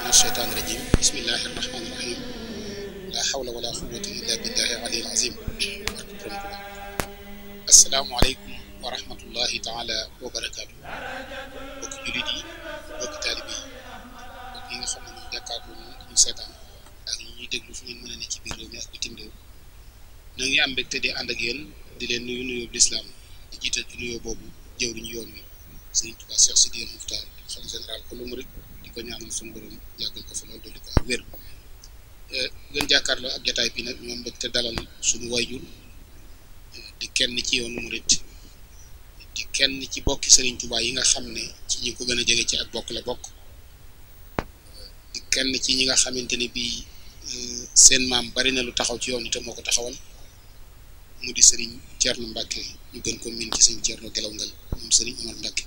الشيطان الرجيم بسم الله الرحمن الرحيم لا حول ولا قوة إلا بالله العلي العظيم السلام عليكم ورحمة الله تعالى وبركاته bokk jullit yi bokk taalibe yi bokk yi nga xam ne ñu jàkkaarloo ñu seetaan ak ñuy déglu fu ngeen mën a ne ci biir réew mi ak bitim réew ñoo ngi am mbégte di ànd ak yéen di leen nuyu nuyoo lislaam di jiital ci nuyoo boobu jëwriñu yoon wi Sëriñ Tuubaa Cheikh Sidy Mokhtar xalifa général ku murit di ko ñaanal suñu borom yàggal ko fa loolu dolli ko ak wér ngeen jàkkaarloo ak jataay bi nag ñoom mbégte dalal suñu wayjur di kenn ci yoonu murit di kenn ci bokki Sëriñ Tuubaa yi nga xam ne ci ñi ko gën a jege ci ak bokk la bokk di kenn ci ñi nga xamante ne bii seen maam bari na lu taxaw ci yoon te moo ko taxawal mu di Sëriñ Thierno Mbacke ñu gën ko miin ci Sëriñ Thierno Gelawngal moom Sëriñ Omar Mbacke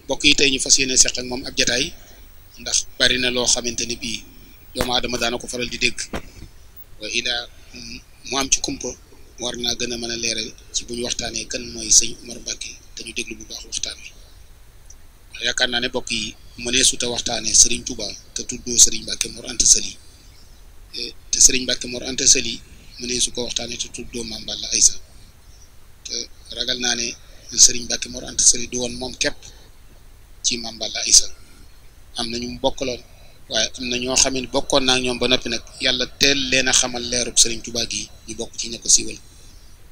mbokk yi tey ñu fas yéene seq ak moom ab jataay ndax bari na loo xamante ne bii doomu aadama daana ko faral di dégg wa ila mu am ci kumpa war naa gën a mën a leeral ci bu ñu waxtaanee kan mooy Sëriñ Omar Mbacke te ñu déglu bu baax waxtaan wi yaakaar naa ne mbokk yi mënee suta waxtaanee Sëriñ Touba te tuddoo Sëriñ Mbacke Mor Anta Sali te Sëriñ Mbacke Mor Anta Sali mënee su ko waxtaanee te tuddoo Mame Balla Aïssa te ragal naa ne Sëriñ Mbacke Mor Anta Sali du woon moom képp ci Mame Balla Aïssa am na ñu bokkaloon waaye am na ñoo xam ne bokkoon naa ñoom ba noppi nag yàlla teel leen a xamal leerub Sëriñ Tuubaa gi ñu bokk ci ña ko siiwal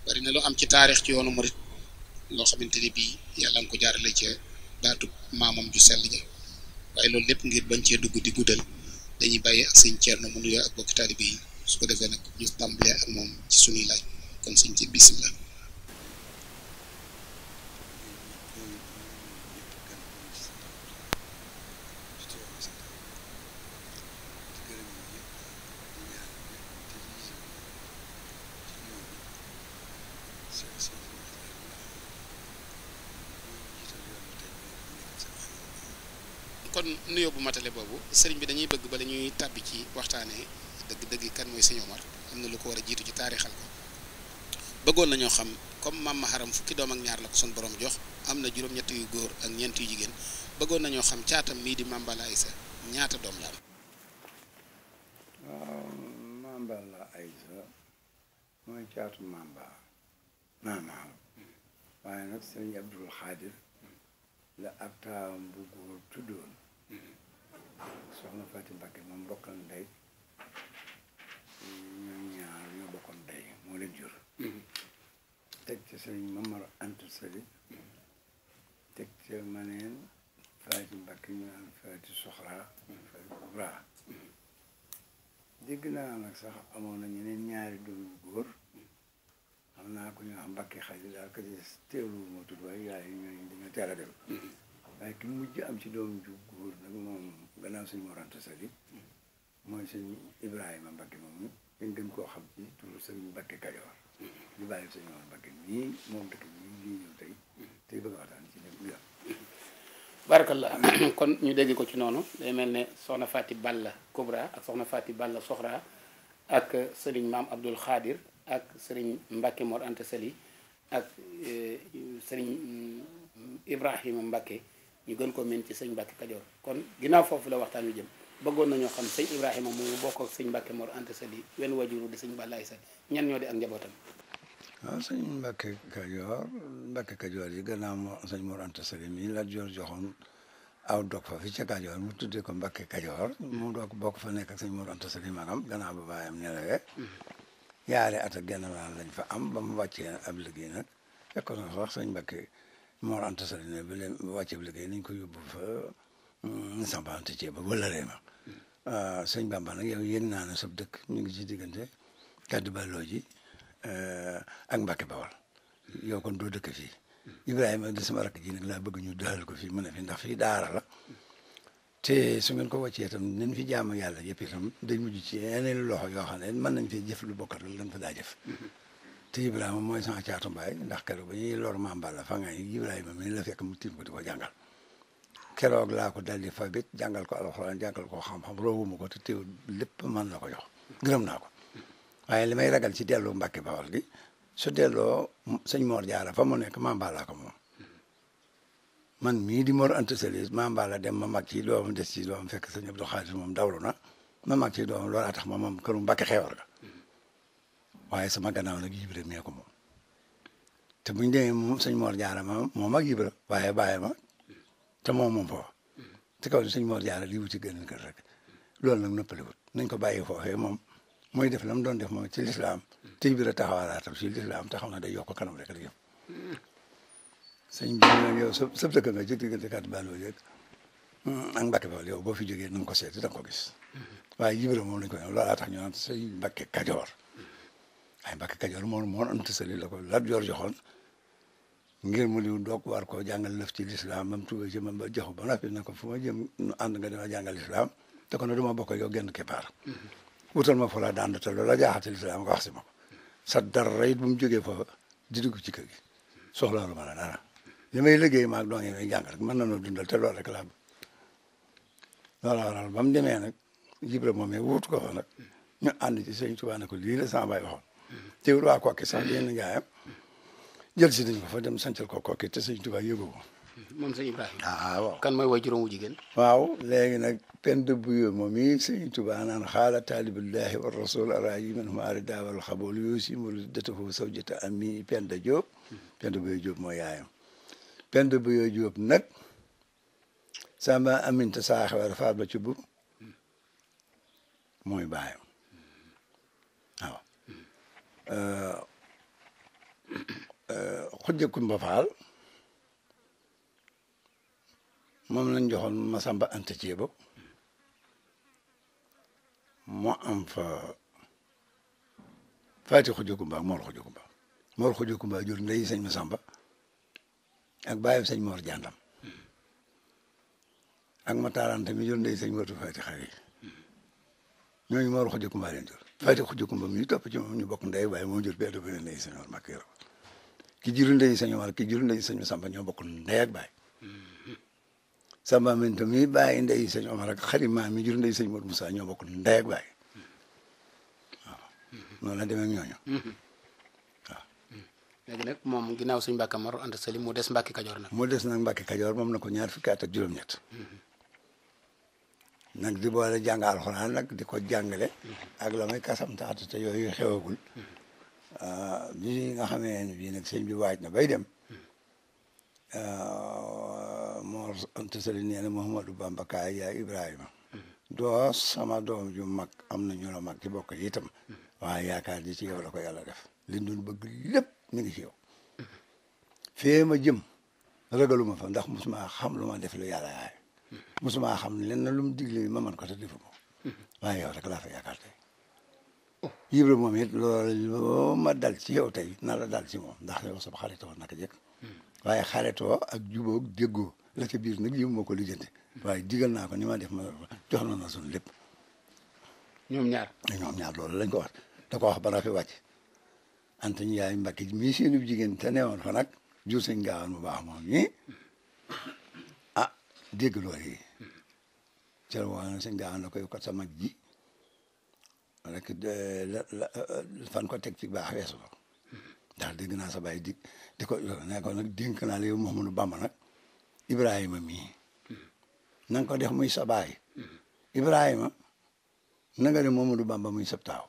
bari na lu am ci taarix ci yoonu murit loo xamante ne bii yàlla nga ko jaarale ca baatu maamam ju sell ja waaye loolu lépp ngir bañ cee dugg di guddal dañuy bàyyi ak Sëriñ Thierno mu nuyoo ak bokki taalibe yi su ko defee nag ñu tàmbalee ak moom ci sunuy laaj kon sëñ ci bismillah. kon nuyoo bu matale boobu sëriñ bi dañuy bëgg bala ñuy tàbbi ci waxtaanee dëgg-dëgg kan mooy Sëriñ Omar am na lu ko war a jiitu ci taarixal ko bëggoon nañoo xam comme maam Maharam fukki doom ak ñaar la ko son borom jox am na juróom-ñett yu góor ak ñeent yu jigéen bëggoon nañoo xam caatam mii di Mame Balla Aïssa ñaata doom la am. waaw Mame Balla Aïssa mooy caatu maam waaye nag sëriñ Abdul Xaadir la ab taawam bu góor tuddoon soxna Faati Mbàkke moom bokkal ndey ñoom ñaar ñoo bokkoon ndey moo leen jur teg ci sëriñ Mamar Anta Sali teg ci maneen Faati Mbàkke ñu naan Faati Soxra Faati Kubra dégg naa nag sax amoon na ñeneen ñaari doom yu góor xam naa ko ñu wax Mbàkke xaj daal ka ci teewlu moo tudd waaye yaay ñooñu dañoo teel a dem waaye ki mujj am ci doom ju góor nag moom gannaaw Sëriñ Mor Anta Sali mooy Sëriñ Ibrahima Mbacke moom dañ gën koo xam ci turu Sëriñ Mbacke Kajoor di bàyyi Sëriñ Mor Mbacke nii moom dëkk bi lii ñëw tey bëgg a waxtaan ci lépp lu barakallah kon ñu dégg ko ci noonu day mel ne soxna Faati Balla Kubra ak soxna Faati Balla Soxra ak Sëriñ Maam Abdul Xaadir ak Sëriñ Mbacke Mor Anta Sali ak Sëriñ Ibrahima Mbacke ñu gën ko mën ci sëñ Mbacke Kajoor kon ginnaaw foofu la waxtaan wi jëm bëggoon nañoo xam sëñ Ibrahima mu bokk ak sëñ Mbacke Mor Anta Sali wenn wajuru di sëñ Balla Aïssa ñan ñoo di ak njabootam. waaw sëñ Mbacke Kajoor yi gannaaw sëñ Mor Anta Sali mii la joxoon aw dog fa fi ca Kajoor mu tuddee ko Mbacke Kajoor mu doog bokk fa nekk ak sëñ Mor Anta Sali magam gannaaw ba baayam nelawee yaari at ak genn wàll lañ fa am ba mu wàccee ab liggéey nag fekkoon na wax sëñ Mbacke Mor Anta Sali ne bi leen wàcce bi liggéey nañ ko yóbbu fa sambante cee ba wëlalee ma sëñ Bamba nag yow yëg naa ne sab dëkk ñu ngi ci diggante kaddu balloo ji ak Mbacke Bawol yow kon doo dëkk fii Ibrahima di sama rakk ji nag laa bëgg ñu dalal ko fii mu ne fi ndax fii daara la te su ngeen ko wàccee itam nañ fi jaamu yàlla yëpp itam day mujj ci yeneen loxo yoo xam ne mën nañ fee jëf lu bokkat lan fa daa jëf te Ibrahima mooy sama caatu mbaay ndax keroog ba ñuy lor Maam Balla fa ngay Ibrahima mi la fekk mu tiim ko di ko jàngal keroog laa ko daldi fa bit jàngal ko alxuraan jàngal ko xam-xam roowuma ko te teewul lépp mën la ko jox gërëm naa ko waaye li may ragal ci delloo Mbàkke Bawol gi su delloo sëñ Mor Jaara fa mu nekk Maam Balla ko moom man mii di Mor Anta Sali Maam Balla dem ma mag ci doomam des ci doomam fekk sëñ Abdou Khadir moom dawlu na ma mag ci doomam loolaa tax ma moom këru Mbàkke Xewar ga waaye sama gannaaw nag Ibra mee ko moom te buñ demee moom sëñ Mor Jaara moom ak Ibra waaye bàyyi ma te moom foofu te kaw sëñ Mor Jaara li wuti gën kër rek loolu nag noppaliwut nañ ko bàyyi foofee moom mooy def la mu doon def moom ci lislaam te Ibra taxawalaatam ci lislaam taxaw na day yokk kanam rek la yëpp sëñ bi nag yow sa dëkk nga ci diggante kat baloo yeeg ak Mbàkke Bawol yow boo fi jógee na nga ko seeti da nga ko gis waaye Ibra moom lañ ko ne loolaa tax ñu naan sëñ Mbàkke Kajoor waaye Mbàkke Kajoor moom Mor Anta Sali la ko Lat Joor joxoon ngir mu liw doog war koo jàngal lëf ci lislaam ba mu tuubee ci man ba joxu ba noppi na ko fu ma jëm nu ànd nga dama jàngal lislaam te ko ne duma bokk yow genn keppaar wutal ma fa la daan te loola jaaxal ci lislaam nga wax si ma ko sa dara it bu mu jógee foofa di dugg ci kër gi soxlaalu ma la dara li may liggéey maag doo ngi may jàng rek mën na noo dundal te loolu rek laa loola waral ba mu demee nag Ibra moom wuutu ko fa nag ñu ànd ci sëñ Tuubaa ne ko lii la sama baay waxoon teewul waa Kokki sax yenn ngaayam jël si nañ ko fa dem sancal ko Kokki te sëñ Tuubaa yëgu ko moom sëñ Ibrahima waaw kan mooy way juróom wu jigéen waaw léegi nag pen de buyo moom yi sëñ Tuubaa naan xaala taalibullahi wa rasul arayi man maari daawal xabool yoo si mul datafu sawjata ami Penda Jóob Penda Buyo Jóob mooy yaayam Penda Buyo Jóob nag sama aminta saaxewar faab la ci bu mooy baayam waaw xujja Kumba Faal moom lañ joxoon Masamba Anta Ceebo moo am fa Faati Xujja Kumba ak Mor Xujja Kumba Mor Xujja Kumba jur ndey sëñ Masamba ak bàyyam sëñ Mor Jàndam ak Matarante mi jur ndey sëñ Mor Faati Xari ñooñu Mor Xujja Kumba leen jur Faati Xujja Kumba mi topp ci moom ñu bokk ndey waaye moo jur benn benn ndey sëñ Mor Makki Yoro ki jur ndey sëñ Mor ki jur ndey sëñ Masamba ñoo bokk ndey ak baay Samba Minta mi bàyyi ndey sëñ Omar ak Xarima mi jur ndey sëñ Modou Moussa ñoo bokk ndey ak baay waaw noonu la demee ak ñooñu waaw. léegi nag moom ginnaaw sëñ Mbàkke Mor Anta Sali mu des Mbàkke Kajoor nag. mu des nag Mbàkke Kajoor moom na ko ñaar fukki at ak juróom-ñett nag di boole jàng alxuraan nag di ko jàngale ak la may kasam taatu te yooyu xewagul bi nga xamee ne bii nag sëñ bi waaj na bay dem. Mor Anta Sali nee na Mouhamadou Bamba kaay yaay Ibrahima doo sama doom ju mag am na ñu la mag ci bokk itam waaye yaakaar ji ci yow la ko yàlla def li ñu doon bëgg lépp mi ngi ci yow fee ma jëm ragaluma fa ndax mosuma xam lu ma def lu yàlla yaay mosuma xam lenn lu mu digle ma man ko te defu ko waaye yow rek laa fa yaakaar tey Ibra moom it loolu ma dal ci yow tey na la dal ci moom ndax yow sama xarit woon naka jëkk waaye xaritoo ak jubóog déggoo la ca biir nag yëngu ma ko lijjanti waaye digal naa ko ni ma def ma jox na suñu lépp. ñoom ñaar loolu lañ ko wax da ko wax ba na fi wàcc Anta Njaay Mbàkke mii seenu jigéen te newoon fa nag jur sëñ gaawaan mu baax moom ñii dégg loolu yi ca wax na sëñ gaawaan la koy ko sa mag ji rek fan ko teg ci baax weesu ko ndax dégg naa sa baay di ko ne ko nag dénk naa la yow Mouhamadou Bamba nag Ibrahima mii na nga ko def muy sa baay Ibrahima na nga ne Mouhamadou Bamba muy sa taaw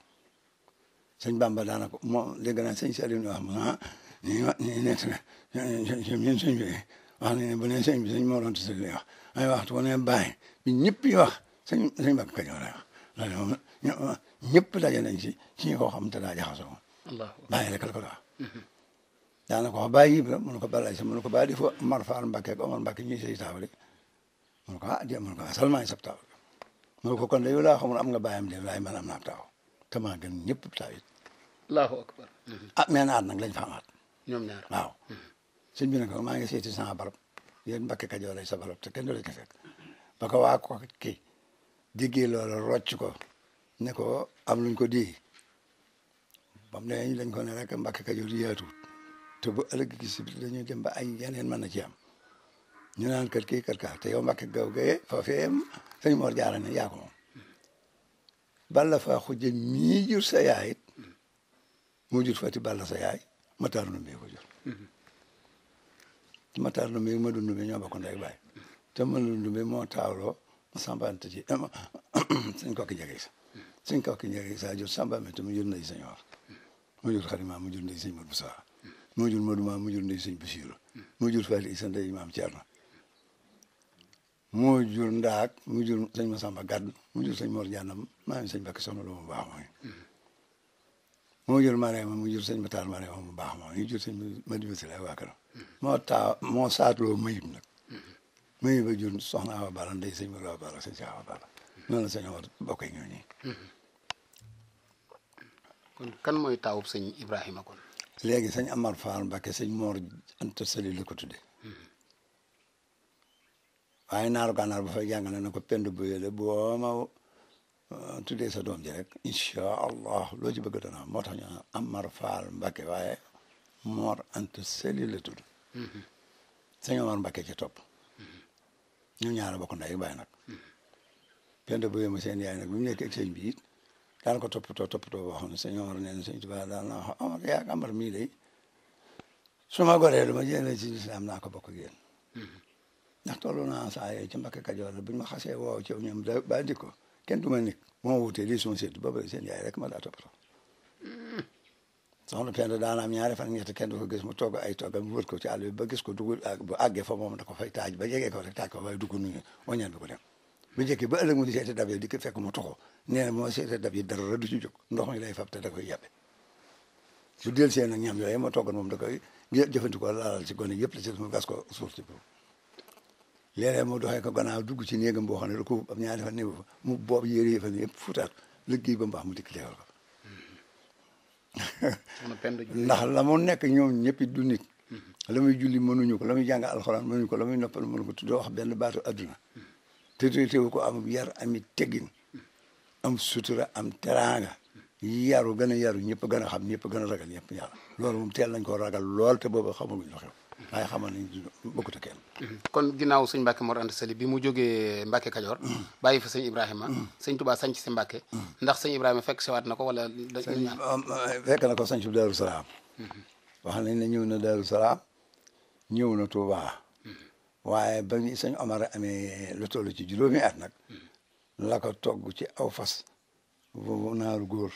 sëñ Bamba daanaka moom dégg naa sëñ Saliou wax ma ñii nett ñun sëñ bi wax nañ ne bu ne sëñ bi sëñ Mor Anta Sali lay wax ay waxtu bu ne baay bi ñëpp yi wax sëñ Mbàkke Kajoor lay wax loolu moom ñëpp daje nañ ci ñi ko xam te daa jaxasoo bàyyi rek la ko wax daanaka wax bàyyi Ibra mun ko balay sa mun ko bàyyi di fa Omar Fall Mbàkke ak Omar Mbàkke ñuy say taawale mun ko mun ko seulement sab taaw mun ko kon de yow laa xamul am nga bàyyam de waaye man am naa taaw te maa gën ñëpp taaw it allahu akbar mais naat nag lañ fa amaat ñoom ñaar waaw sëñ bi ne ko maa ngi seeti sama barab yéen Mbàkke Kajoor lay sa barab te kenn du la ko fekk ba ko waa ko kii diggee loolu rocc ko ne ko am luñ ko di bam ne dañ ko ne rek Mbàkke Kajoor yaatuwut te bu ëllëg gi si dañuy dem ba ay yeneen mën na ci am ñu naan kër kii kër kaa te yow Mbàkke gaw gaye foofee sëñ Mor Jaara ne yaa ko moom Balla Faa Xujje mii jur sa yaay it moo jur Fati Balla sa yaay Matar Ndumbe ko jur Matar Ndumbe ma dund bi ñoo bokk ndey baay te ma dund bi moo taawloo Samba Anta ci sëñ Kokki Njagi sa sëñ Kokki Njagi sa jur Samba Anta mu jur ndey sëñ Or mu jur Xarima mu jur ndey sëñ Modou Moussa mu jur Modou Ma mu jur ndey sëñ Basiru mu jur Fati Isa ndey Maam Cerno moo jur Ndaak mu jur sëñ Masamba Gadd mu jur sëñ Mor Jànnam maa ngi sëñ Bakki Soxna Lo mu baax mooy moo jur Marema mu jur sëñ Matar Marema mu baax mooy ñu jur sëñ Madiba Si lay waa këram moo saatloo mayib nag mayib a jur soxna Awa Balla ndey sëñ Mor Awa Balla sëñ si Awa Balla noonu la sëñ Omar bokk ak ñooñu kon kan mooy taawub sëñ Ibrahima kon léegi sëñ Amar Fall Mbakke sëñ Mor Anta Sali la ko tudde waaye naaru gànnaar ba fay jàngale na ko pend bu yële boo ma tuddee sa doom ji rek incha allah loo ci bëgg dana moo tax ñu Amar Fall Mbakke waaye Mor Anta Sali la tudd sëñ Omar Mbakke ci topp ñoom ñaara bokk ndey bàyyi nag pend bu yële seen yaay nag bi mu nekk ak sëñ bi it daan ko toppatoo boo xam ne sëñ Omar nee na sëñ Tuubaa daal na wax Omar yaa Amar mii day su ma goree lu ma jëlee ci lislaam naa ko bokk ak yéen ndax tollu naa saa yooyu ci Mbàkke Kajoor la buñ ma xasee woow ci ñoom ba di ko kenn du ma nekk moo wutee lii suma seetu ba bëri seen yaay rek ma daa toppatoo soxna Penda daan am ñaari fan ñett kenn du ko gis mu togg ay toggam wër ko ci àll bi ba gis ko dugul bu àggee fa moom da ko fay taaj ba jegee ko rek taaj ko waaye du ko nuyu waññaan bi ko dem bu njëkk ba ëllëg mu di seeti dab yi di ko fekk mu tuxu nee na moo seeti dab yi dara du ci jóg ndox mi lay fab te da koy yàbbe bu del seen nag ñam yooyu ma toggoon moom da koy jëfandikoo laalal ci gone yëpp la ci mu gas ko suuf ci léeg-léeg mu doxee ko gannaaw dugg ci néegam boo xam ne da ko am ñaari fan néew fa mu boobu yére yi fa ne yëpp futaat liggéey ba mbaax mu dikk teewal ko ndax la mu nekk ñoom ñëpp du nit la muy julli mënuñu ko la muy jàng alxuraan mënuñu ko la muy noppal mënu ko tuddoo wax benn baatu adduna te teewu ko am yar ami teggin am sutura am teraanga yaru gën a yaru ñëpp gën a xam ñëpp gën a ragal ñëpp yàlla loolu moom teel nañ ko ragal lool te boobu xamaguñ lu xew waaye xamal nañ bokkut ak kenn kon ginnaaw sëñ Mbàkke Mor Anta Sali bi mu jógee Mbàkke Kajoor bàyyi fa sëñ Ibrahima sëñ Tuubaa sañc si Mbàkke ndax sëñ Ibrahima fekk siwaat na ko wala fekk na ko sañc Daaru Salaam wax nañ ne ñëw na Daaru Salaam ñëw na Tuubaa waaye ba ni sëñ Omar amee lu toll ci juróomi at nag la ko togg ci aw fas boobu naaru góor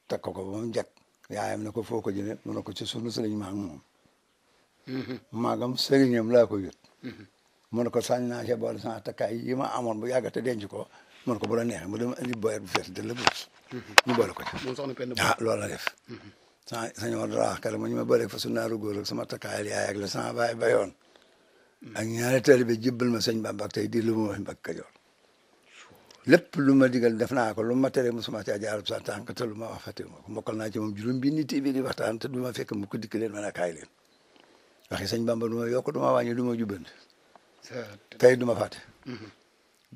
teg ko ba mu jag yaayam ne ko foo ko jëlee mu ne ko ci sunu sëriñ maag moom maagam sëriñam laa ko yët mu ne ko sañ naa cee boole sama takkaay yi ma amoon bu yàgg te denc ko mu ne ko bu la neexee mu dem indi boyet bu fees de la bus ñu boole ko ci loolu la def sañ war dara wax kare ma ñu ma boole fa su naaru góor ak sama takkaay yaay ak la sama baay bayoon ak ñaari taalibe jébbal ma sëñ Bamba ak tey di lu ma wax Mbàkke Kajoor lépp lu ma digal def naa ko lu ma tere mosuma caa jaar sa tànk te lu ma wax fàtte ma ko mokkal naa ci moom juróom bi nit bi di waxtaan te du ma fekk mu ko dikk leen mën a kaay leen waxi sëñ Bamba du ma yokk du ma wàññi du ma jubbante tey du ma fàtte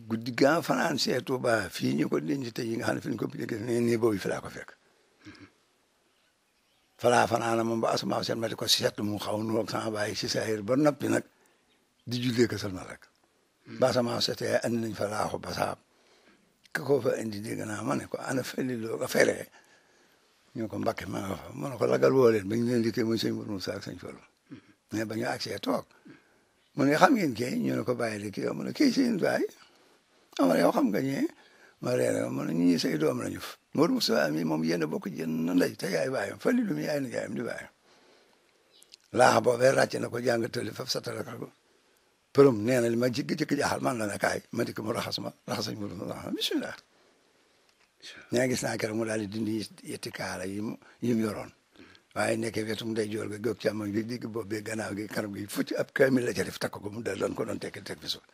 guddi gaa fanaan see Tuuba fii ñu ko denc tey yi nga xam ne fi ñu ko dégg nii boobu fi laa ko fekk falaa fanaana moom ba asamaan seen ma di ko seet mu xaw nu ak sama bàyyi si saahir ba noppi nag di jullee ko seulement rek ba asamaan seetee andi nañ fa laaxu ba saab ka ko fa indi dégg naa ma ne ko ana feli loo ko feree ñu ko Mbàkke ma nga fa mu ne ko lagal woo leen ba ñu leen dikkee muy sëñ Mourou Moussa ak sëñ Fallou mais ba ñu agsee toog mu ne xam ngeen kii ñu ne ko bàyyi li kii mu ne kii seen baay ama yow xam nga ñee ma reere mu ne ñii say doom lañu fa Mourou Moussa mi moom yéen a bokk jën na ndey te yaay baayam fali lu mu yaay na yaayam di baayam laaxa boobee ràcc na ko jàng tëli faf satala ko përëm nee na li ma jëkk jaaxal man la ne kaay ma dikk mu raxas sëñ Mourou Moussa bismillah ñaa gis naa keroog mu daal di dindi yetti kaala yi mu yoroon waaye nekkee wetum day joor ga góog càmmoñ bi digg bopp bi gannaaw gi kanam gi fucc ab kaamil la ca def takk ko mu dal doon ko doon tekki teg fi suuf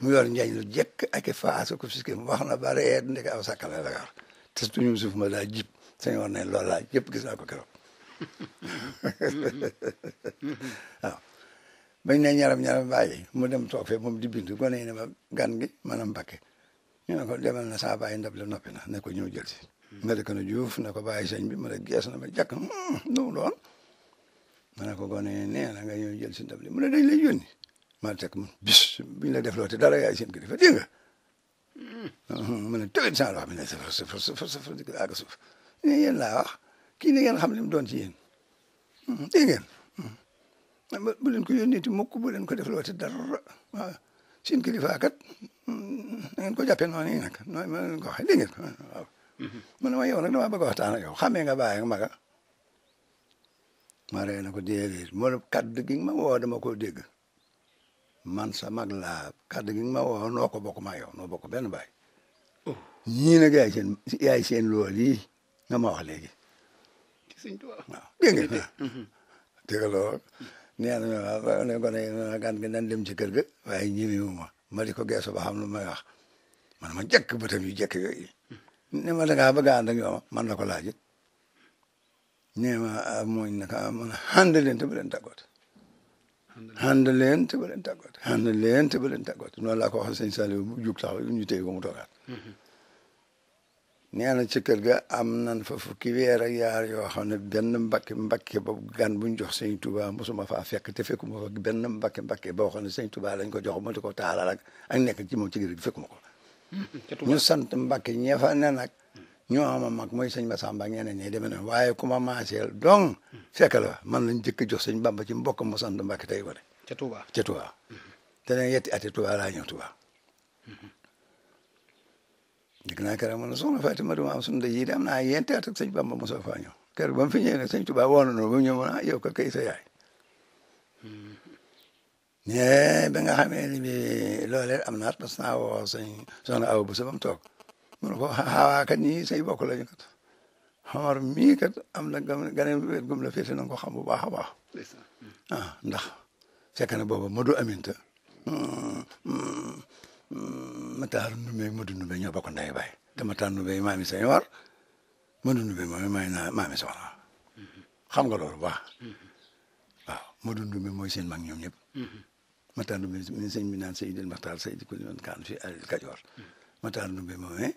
mu yor njañ lu jekk ak faas ko fiske mu wax na ba reet ndeke aw sakkale la gaar te tuñu suuf ma daa jib sañ war ne loolu laa yëpp gis naa ko keroog waaw bañ ne ñaram bàyyi mu dem toog fee moom di bind gone yi ne ma gan gi maanaam Mbàkke ñu ne ko demal na saa bàyyi ndab la noppi na ne ko ñëw jël si nga dëkk na Juuf ne ko bàyyi sëñ bi ma ne gees na ma jàkk lu mu doon ma ne ko gone yi nee na nga ñëw jël si ndab li mu ne dañ lay yónni ma teg bis buñ la def looti dara yaay seen kilifa dégg nga mu ne tëwét sans wax bi ne safar di àgg suuf ne yéen laa wax kii ni ngeen xam li mu doon ci yéen dégg ngeen bu leen ko yónneeti mukk bu leen ko def looti dara waaw seen kilifa kat na ngeen ko jàppee noonu yi nag noonu ma leen ko waxee dégg ngeen ko waaw mu ne ma yow nag dama bëgg a waxtaan ak yow xamee nga bàyyi ak maga ma ree na ko déedéet moo kaddu gi ma woo dama ko dégg man sa mag laa kaddu gi ma woo noo ko bokk maa yow noo bokk benn baay ñii nag yaay seen lool yi nga ma wax léegi waaw dégg nga dégg lool nee na ma ne ko ne gan gi nan dem ci kër ga waaye ñemewu ma di ko geesu ba xam lu may wax man ma jekk bëtam yu jekk yooyu ne ma dangaa bëgg a ànd ak yow man la ko laajit nee ma mooñ naka man ànd leen te bu leen tàggoot ànd leen te bu leen tàggoot ànd leen te bu leen tàggoot noonu laa ko wax sëñ Saliou bu jug taxaw ñu téye ko mu toogaat nee na ci kër ga am nan fa fukki weer ak yaar yoo xam ne benn mbakke boobu gan buñ jox sëñ Touba mosuma faa fekk te fekkuma fa benn mbakke boo xam ne sëñ Touba lañ ko jox mu di ko taalal ak nekk ci moom ci gër gi fekkuma ko ñu sant Mbakke ñee fa ne nag ñoo ama mag mooy sëñ Massamba ñeneen ñi demee noonu waaye ku ma maaseel donc fekk la man lañ jëkk jox sëñ Bamba ci mbokk mu sant Mbakke tey wane ca Touba te ne yetti ati Touba laa ñëw Touba dégg naa keroog man soxna Fatima duma am suñu yi de am naa yenti at ak sëñ Bamba mosoo faa ñëw keroog ba mu fi ñëwee nag sëñ Touba woon na ba mu ñëw ma yow ko kay sa yaay ñee ba nga xamee ni bi loolee am naat parce que naa woo soxna aw bu sa bam toog mu ne ko xawaa kat ñii say bokk lañu kat xamar mii kat am na ganeen wéet gum la féete na nga ko xam bu baax a baax ndax fekk na booba Modou Aminta Matar Ndumbe Modou Ndumbe ñoo bokk ndey baay te Matar Ndumbe maami sañ war Modou Ndumbe mooy may naa maami soxna xam nga loolu baax waaw Modou Ndumbe mooy seen mag ñoom ñëpp Matar Ndumbe mi sëñ bi naan Seydil Maxtaar Seydi ku ñoon kaan fi al Kajoor Matar Ndumbe moomee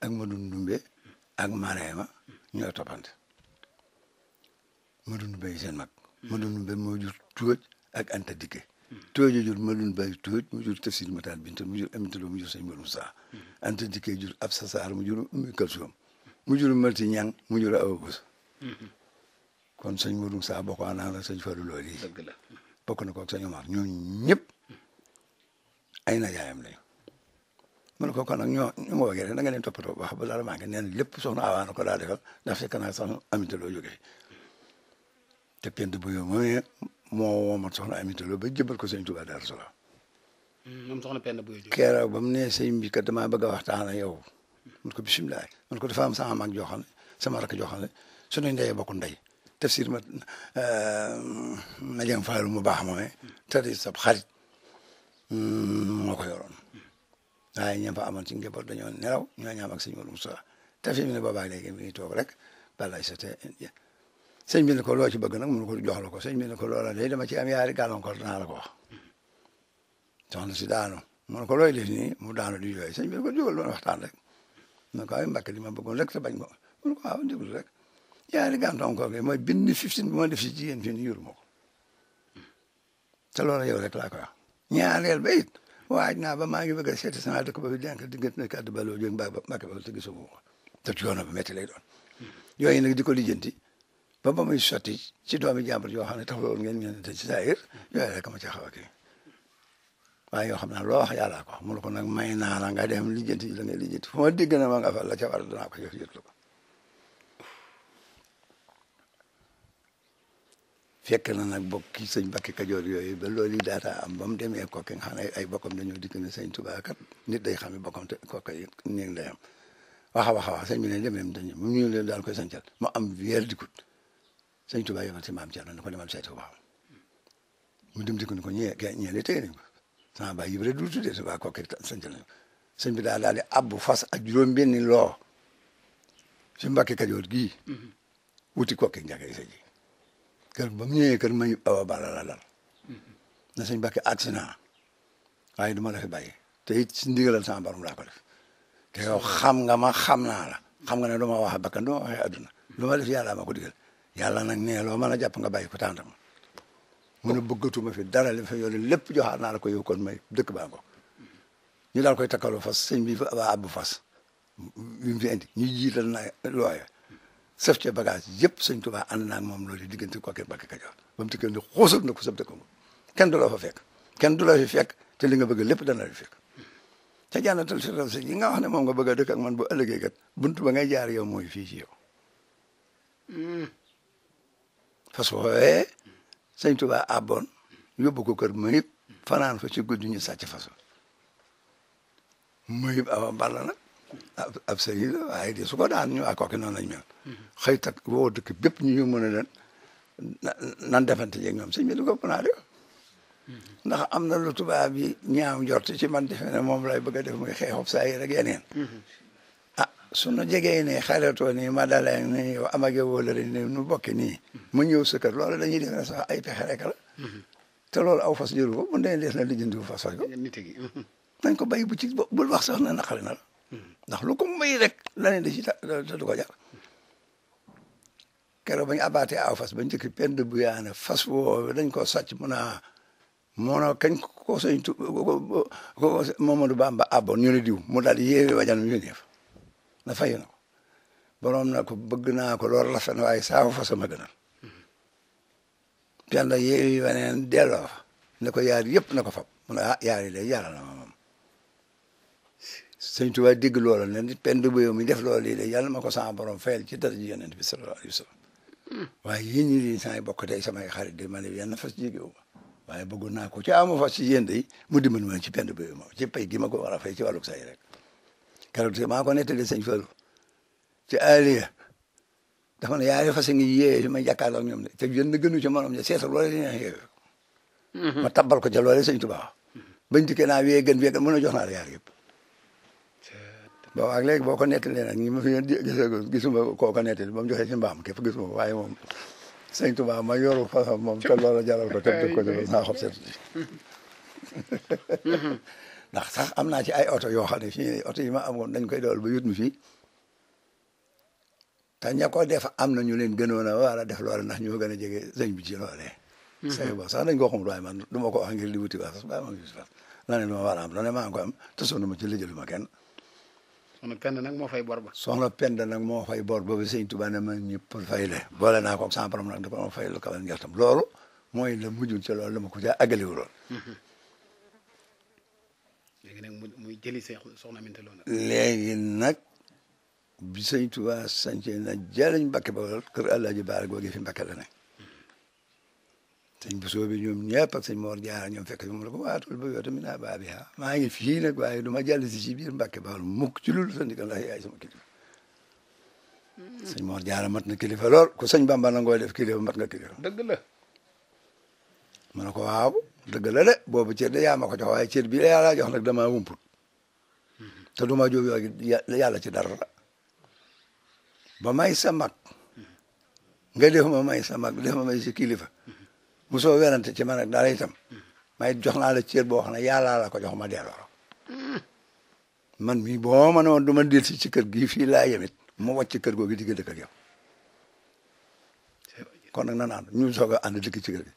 ak Modou Ndumbe ak Marema ñoo toppante Modou Ndumbe seen mag Modou Ndumbe moo jur Tóoj ak Anta Dikke Tóoj jur Modou Ndumbe Tóoj mu jur Tafsir Matar Binta mu jur Aminta Lo mu jur sëñ Modou Moussa Anta Dikke jur Absa Sarr mu jur Ummi Kalsoom mu jur Malti Ñang mu jur Awa Bousso kon sëñ Modou Moussa bokk naa la sëñ Fallou loolu yi bokk na ko ak sëñ Omar ñooñu ñëpp ay najaayam lañu mu ne ko kon nag ñoo woogee rek da nga leen toppatoo wax ba dara maa ngi nee na lépp soxna Awa na ko daa defal ndax fekk naa sax Aminta Lo jógee te pent bu yow moo woomat soxna Aminta Lo ba jëbal ko sëñ Touba Darou Salaam moom soxna Penda bu jógee keroog ba mu ne sëñ bi kat damaa bëgg a waxtaan ak yow mun ko bisimilah mun ko dafa am sama mag joo xam ne sama rakk joo xam ne suñu ndey bokk ndey Tafsir ma jàng faalu mu baax moomee te di sab xarit moo ko yoroon waaye ñam fa amoon ci njaboot dañoo nelaw ñoo ñaam ak sëñ Modou Moussa te fi mu ne boobaa léegi mi ngi toog rek balay sa te sëñ bi ne ko loo ci bëgg nag mun ko jox la ko sëñ bi ne ko loola day dama ci am yaari gàllankoor danaa la ko wax soxna si daanu mun ko looy def nii mu daanu di yooyu sëñ bi ne ko jógal doon waxtaan rek mun ko ay Mbàkke li ma bëggoon rek te bañ ko mun ko waaw déglu rek yaari gàllankoor gi mooy bind 15 bi ma def si jigéen fii nii yuru ma ko te loola yow rek laa koy wax ñaareel ba it waaj naa ba maa ngi bëgg a seeti sama dëkk ba fi denk diggante ne kàddu baloo jóg Mbàkke ba te gisuma ko te coono ba métti lay doon yooyu nag di ko lijjanti ba muy sotti ci doomi jàmbur yoo xam ne taxul woon ngeen ñëw ci saa yër yooyu rek ma ci xaw a kii waaye yoo xam naa loo wax yàllaa ko mu ne ko nag may naa la nga dem lijjanti la ngay lijjanti fu ma dégg na ma nga fa la ca war danaa ko yëf yëtlu ko fekk na nag bokk ci sëñ Mbàkke Kajoor yooyu ba loolu yi daataa am ba mu demee kooke nga xam ne ay bokkam dañoo dikk ne sëñ Tuubaa kat nit day xam ne bokkam te kooke yi néeg ndeyam wax sëñ bi ne demee dañu mu ñu leen daal koy sancal mu am weer dikut sëñ Tuubaa yebal si maam Cerno ne ko demal seeti ko baax mu dem dikku ne ko ñee li tey nañ ko sama baay yëpp rek du tuddee Tuubaa kooke sancal nañ ko sëñ bi daal di abbu fas ak juróom benni loo si Mbàkke Kajoor gii wuti kooke njàkkee sa ji kër ba mu ñëwee kër ma awa bala la dal na sëñ Mbàkke accident waaye du ma la fi bàyyi te it si ndigalal sama borom laa ko def te yow xam nga ma xam naa la xam nga ne du ma wax bakkan du ma waxee adduna lu ma def yàlla ma ko digal yàlla nag nee loo mën a jàpp nga bàyyi ko tàntam mun a bëggatuma fi dara li fa yore lépp joxaat naa la ko yow kon may dëkk baa ngo ñu daal koy takkaloo fas sëñ bi waa abbu fas bi mu fi indi ñu jiital na looya sëf ca bagage yëpp sëñ Tuubaa ànd naa ak moom loolu diggante Koki Mbàkke Kajoor ba mu tikkee ni xuusal na ko sab dëkk kenn du la fa fekk kenn du la fi fekk te li nga bëgg lépp dana la fi fekk ca jànnatal si raw si yi nga wax ne moom nga bëgg a dëkk ak man bu ëllëgee kat buntu ba ngay jaar yow mooy fii ci yow fas woowee sëñ Tuubaa abboon yóbbu ko kër Mayib fanaan fa ci guddi ñu sàcc fas Mayib awa balla nag ab sëriñ la waaye di su ko daan ñu waa Koki noonu lañ mel xëy tak woo dëkk bépp ñu mën a leen nan defante jeeg ñoom sëñ bi du ko naa def ndax am na lu tubaab bi ñaaw njort ci man defe ne moom lay bëgg a def muy xeexob saa yi rek yeneen sunu jegee ne xaritoo nii ma dalee ni yow amage wóola rek ni nu bokki nii mu ñëw sa kër loolu dañuy def ne sax ay pexe rek la te loolu aw fas jëru ko bu dee dees na lijjanti fas faj ko nañ ko bay bu ci bul wax sax na naqari na la ndax lu ko may rek la ne da ci te du ko jar keroog bañu abaatee aw fas bañ njëkk pend bu yaane fas woo dañ ko sàcc mun a kañ ko sëñ Mamadou Bamba abboon ñu ne diw mu daal di yéewi wajan ñu neef na fay na ko borom na ko bëgg naa ko loolu rafet na waaye saafu fa sama gënal penda yéewi waneen delloo fa ne ko yaar yëpp na ko fab mu ne yaar yi day yàlla na ma moom sëñ Tuubaa dégg loola ne nit pend bu yow mi def loolu lii de yàlla ma ko sama borom fayal ci dara ji yonent bi sallallahu alayhi wa sallam waaye yéen ñi di samay bokk tey samay xarit de ma ne yenn fas jégéwu ma waaye bëggoon naa ko ci amu fas ci yéen de mu dimbali ma ci pend bu yow moom ci pay gi ma ko war a fay ci wàllug say rek keroog te maa ko nettali sëñ Fallu ci Aliya dafa ne yaari fas ngi yee ma jàkkaarloo ak ñoom de te yéen gënu ci morom ja seetal loolu li neex yeewu ma tabbal ko ca loolu sëñ Tuubaa bañ dikkee naa wee gën mën a jox naa la yaar yëpp bon ak léegi boo ko nettalee nag ñi ma fi gisuma koo ko nettali ba mu joxee ci mbaam képp gisuma ko waaye moom sëñ Tuubaa ma yoru fa moom te loola jaral ko te dëkk ko naa xob seet ndax sax am naa ci ay oto yoo xam ne fii oto yi ma amoon dañ koy dawal ba yut mi fii te ña ko def am na ñu leen gënoon a war a def loole ndax ñoo gën a jege sëñ bi ci loolee say bo sax dañ koo xamut waaye man du ma ko wax ngir di wuti waa fas bàyyi ma ngi fas la ne lu ma war a am la ne maa ngi ko am te sonn ma ci lijjalu ma kenn soxna Penda nag moo fay bor ba soxna Penda nag moo fay bor ba sëñ Tuubaa ne ma ñëpp fay le boole naa ko sama borom nag dafa ma fay lu kawal ngertam loolu mooy la mujjul ci loolu la ma ko caa àggaliwu lool léegi nag muy jëli soxna Aminta Lo nag léegi nag bi sëñ Tuubaa sañce na jëliñ Mbàkke ba kër Alaaji Baara googu fi Mbàkke la ne sëñ Bousso bi ñoom ñëpp ak sëñ Mor Jaara ñoom fekk mu ne ko waatul ba yoo tamit naa baabi maa ngi fii nag waaye du ma jàll si ci biir Mbàkke ba mukk ci loolu sa ndigal ndax yaay sama kilifa sëñ Mor Jaara mat na kilifa lool ku sëñ Bamba nangoo def kilifa mat nga kilifa dëgg la mu ne ko waaw dëgg la de boobu cër de yaa ma ko jox waaye cër bi la yàlla jox nag damaa wumput te du ma jóg yooyu yàlla ci dara ba may sa mag nga def ma may sa mag def ma may si kilifa musoo werante ci man ak dara itam may jox naa la cër boo xam ne yàlla la ko jox ma delloo man mii boo ma ne woon du ma dellusi ci kër gii fii laa yemit mu wàcc kër googu digg dëkk ak yow kon nag na naan ñu soog a ànd dëkk ci kër gi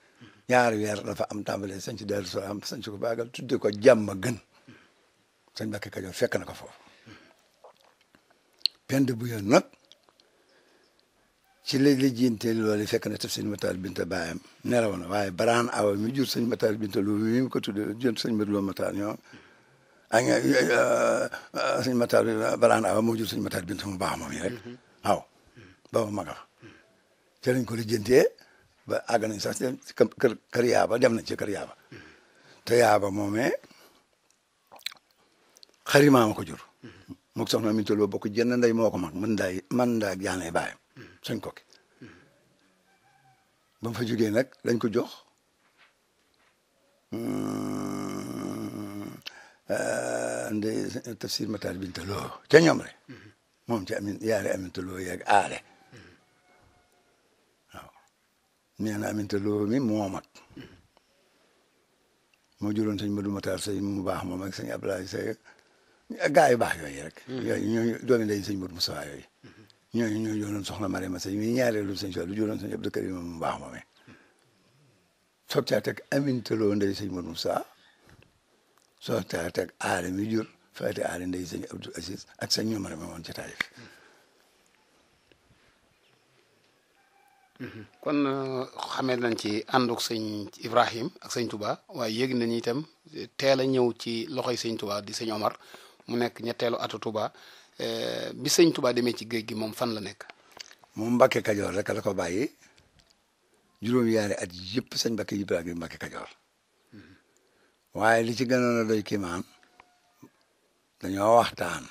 ñaari weer dafa am tàmbale sañ ci Daaru Salaam sañ ci ko baagal tudde ko jàmm gën sëñ Mbàkke Kajoor fekk na ko foofu pend bu yoon nag ci la lijjinte loolu fekk na taf sëñ Matar Binta baayam nelaw na waaye baraan awa mi jur sëñ Matar Binta lu mi ko tudde jur sëñ Mat Lo Matar ñoo ak sëñ Matar baraan awa moo jur sëñ Matar Binta mu baax moom yi rek waaw booba maga ci lañ ko lijjintee ba àgg nañ sax ci kër yaaba dem nañ ci kër yaaba te yaaba moomee xarimaa ma ko jur mook soxna Aminta Lo bokk jenn ndey moo ko mag man ndaa jaanee baayam sëñ Koki ba mu fa jógee nag lañ ko jox ndey Tafsir Matar Binta Lo ca ñoom rek moom ci yaari Aminta Lo yeeg aale waaw nee na Aminta Lo mi moo mag moo juróon sëñ Madou Matar Sey mu baax moom ak sëñ Abdoulaye Sey gaa yu baax yooyu rek. yooyu ñooñu doomi ndey sëñ Modou Moussa yooyu. ñooñu ñoo jëloon soxna Mariama Sey mi ñaareelu sëñ Sow lu jëloon sëñ Abdou Karim mu baax moomee. soog caa teg Aminta Lo ndey sëñ Modou Moussa soog caa teg aale mi jur Faati aale ndey sëñ Abdou Aziz ak sëñ ñoom Mariama woon ci Taïf. kon xamee nañ ci ànduk sëñ Ibrahim ak sëñ Touba waaye yëg nañu itam teel a ñëw ci loxoy sëñ Touba di sëñ Omar mu nekk ñetteelu atu Touba bi sëñ Touba demee ci géej gi moom fan la nekk. moom Mbacke Kajoor rek la ko bàyyi juróom-yaari at yëpp sëñ Mbacke Ibrahima Mbacke Kajoor waaye li ci gënoon a doy kiimaan dañoo waxtaan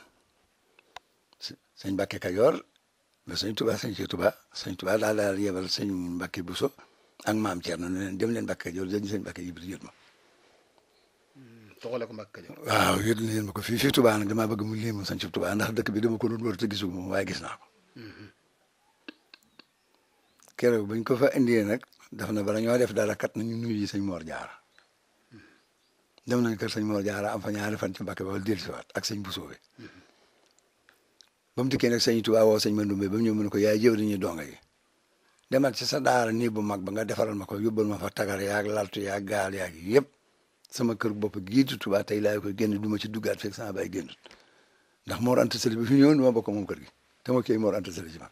sëñ Mbacke Kajoor. ba sëñ Touba daal yebal sëñ Mbacke Bousso ak maam Thierno ne leen dem leen Mbacke Kajoor dañu sëñ Mbacke Ibrahima yët ma. toxale ko Mbacke Kajoor. waaw yët leen ma ko fii Touba nag damaa bëgg mu lii ma sëñ Touba ndax dëkk bi dama ko doon wër te gisu moom waaye gis naa ko. keroog bañ ko fa indee nag daf na bala ñoo def dara kat nañu nuyu sëñ Mor Diarra. dem nañ kër sëñ Mor Diarra am fa ñaari fan ci Mbacke ba wala dellusiwaat ak sëñ Bousso bi. ba mu dikkee nag sëñ Touba woo sëñ Mandoumbe ba mu ñëw mu ne ko yaay jëw dañuy donga yi demal ci sa daara nii bu mag ba nga defaral ma ko yóbbal ma fa tagar yaag laltu yaag gaal yaag yëpp sama kër bopp giitu Touba tey laay koy génn du ma ci duggaat fekk sama bay génnut ndax Mor Anta Sali bi fi ñëwoon du ma bokk moom kër gi te ma koy Mor Anta Sali ci man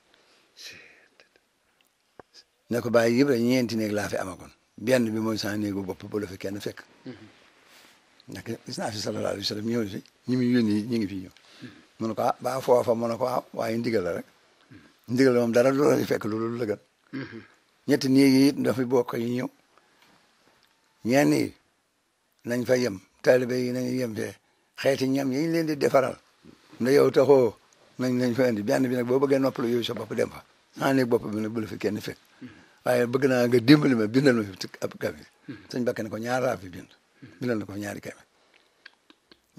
ne ko bàyyi yëpp rek ñeenti néeg laa fi amagoon benn bi mooy sama néegu bopp bu la fi kenn fekk ndax gis naa fi sallallahu alayhi wa sallam ñëw fi ñi muy yónni ñi ngi fi ñëw mu ne ko ah ba foofa mu ne ko waaw waaye ndigal la rek ndigal la moom dara du la fekk loolu la gën ñetti néeg yi it dafa bokk yi ñëw ñenn yi nañ fa yem taalibe yi nañ yem fee xeeti ñam yi ñu leen di defaral nda yow taxoo nañ fa indi benn bi nag boo bëggee noppalu yow sa bopp dem fa saa néeg bopp bi nag bu la fi kenn fekk waaye bëgg naa nga dimbali ma bindal ma fi ab kamil sëñ Bakke ne ko ñaar laa fi bindal na ko ñaari kamil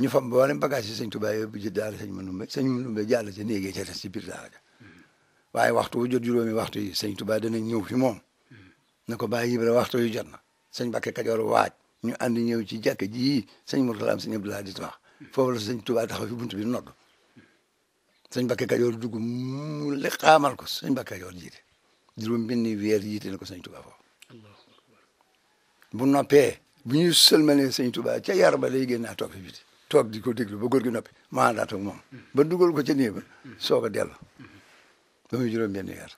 ñu fam boolem bagage yi sëñ Touba yóbbu ji daal sëñ Mandoumbe jàll ci néegee ca des ci biir daara ja waaye waxtu wu jot juróomi waxtu yi sëñ Touba danañ ñëw fi moom ne ko bàyyi Ibra waxtu yu jot na sëñ Bakke Kajoor waaj ñu ànd ñëw ci jàkk ji sëñ Mourtala sëñ Abdoulaye di wax foofu la sëñ Touba taxaw fi buntu bi nodd sëñ Bakke Kajoor dugg mu le xaamal ko sëñ Bakke Kajoor jiite juróom benn weer jiite na ko sëñ Touba foofu bu noppee bu ñu sëlmalee sëñ Touba ca yar ba lay génnaa toog fi biti toog di ko déglu ba góor gi noppi maa daa toog moom ba dugal ko ca néeg ba soog a dellu ba muy juróom-benn weer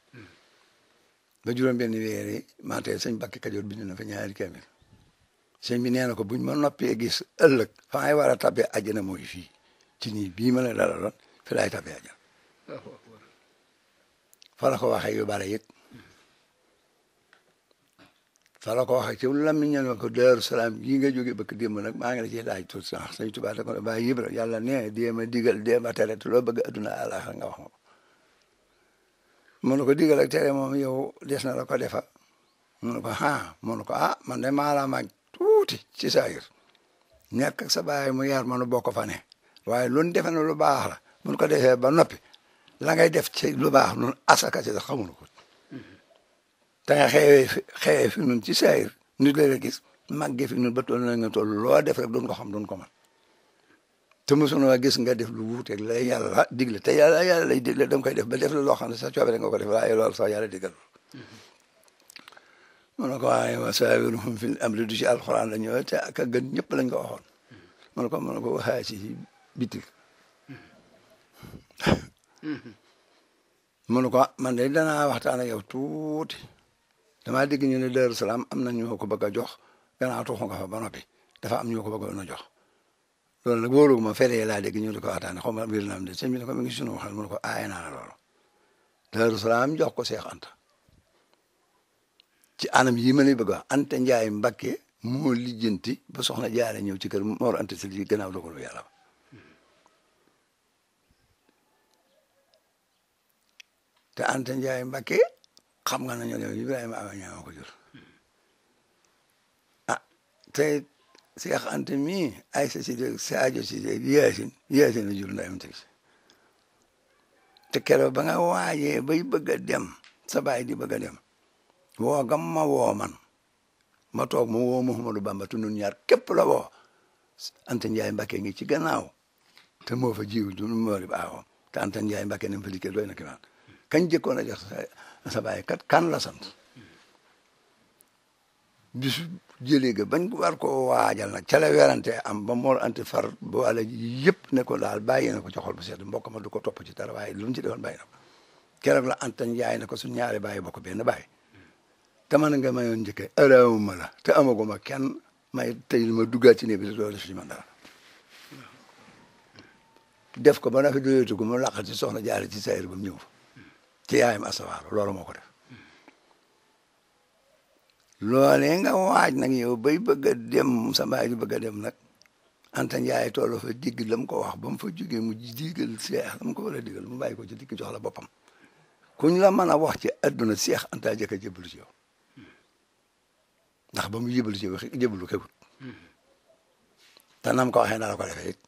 ba juróom-benn weer yi maatee sëñ Bakke Kajoor bind na fa ñaari kamil sëñ bi nee na ko buñ ma noppee gis ëllëg fa ngay war a tabbee àjjana mooy fii ci nii bii ma la dalaloon fi laay tabbee àjjana fa la ko waxee yu bare it fa la ko waxee ci lamiñal ma ko Daaru Salaam gii nga jóge bëkk démb nag maa ngi la ciy laaj tuuti sax sëñ Tuubaa da ko bàyyi Ibra yàlla ne dee ma digal dee ma tere te loo bëgg adduna àllaaxira nga wax ma ko mu ne ko digal ak tere moom yow des na la ko defa mu ne ko mu ne ko man de maa la mag tuuti ci saayir nekk ak sa baay mu yar ma nu bokk fa ne waaye lu defe na lu baax la mun ko defee ba noppi la ngay def ci lu baax nun asaka ci sax xamul ko te nga xewee fi nun ci saayir nit la gis màgge fi nun ba toll na nga toll loo def rek doon ko xam doon ko man te mosunoo gis nga def lu wuuteeg la yàlla digle te yàlla lay digle da nga koy def ba def la loo xam ne sa coobare nga ko def waaye loolu sax yàlla digal mu ne ko waaye wa saawirhum fil amri du ci alxuraan la ñëw te ak a gën ñëpp lañ ko waxoon mu ne ko waxaa ci bitik mu ne ko man de danaa waxtaan ak yow tuuti damaa dégg ñu ne Daaru Salaam am na ñoo ko bëgg a jox gannaaw tuxu nga fa ba noppi dafa am ñoo ko bëggoon a jox loolu nag wóoru ma fere laa dégg ñu di ko waxtaane xaw ma biir na am de sëñ bi ne ko mi ngi sunu waxal mu ne ko aaye naa la loolu Daaru Salaam jox ko Seex Anta ci anam yi ma lay bëgg wax Anta Njaay Mbakke moo lijjanti ba soxna jaare ñëw ci kër Mor Anta Sali gannaaw dogalu yàlla ba te Anta Njaay Mbakke xam nga nañu ne Ibrahima Awa Ñaŋ ko jur te Seex Anta mii ay sa si Sadio si Yaasin la jur ndayam teg si te keroog ba nga waajee bay bëgg a dem sa baay di bëgg a dem woo gam ma woo man ma toog ma woo Mouhamadou Bamba te nun ñaar képp la woo Anta Ndiaye Mbacke ngi ci gannaaw te moo fa jiw du moo di baaxoo te Anta Ndiaye Mbacke nam fa dikkee doy na ki naan kañ jëkkoon a jox sa bàyyi kat kan la sant bisu jëlee ga bañ war ko waajal nag ca la werante am ba Mor Anta far ba wala yëpp ne ko daal bàyyi na ko ci xol bu sedd mbokk ma du ko topp ci dara waaye lu mu ci defoon bàyyi na ko keroog la Anta Ndiaye ne ko su ñaari bàyyi bokk benn bàyyi te man nga mayoon njëkke arawuma la te amaguma kenn may tey ma duggaat ci ne bi loolu def ci man dara def ko ba na fi doyatu ko mu laqal ci soxna jaare ci sayir ba mu ñëw ci yaayam asawaar loolu moo ko def loolee nga waaj nag yow bay bëgg a dem sa baay di bëgg a dem nag Anta Ndiaye toll fa digg la mu ko wax ba mu fa jógee mu digal seex la mu ko war a digal mu bàyyi ko ci dikk jox la boppam kuñ la mën a wax ci adduna seex Anta jëkk a jébbalu ci yow ndax ba mu jébbalu ci yow jébbalu xewut te nam ko waxee na la ko defee it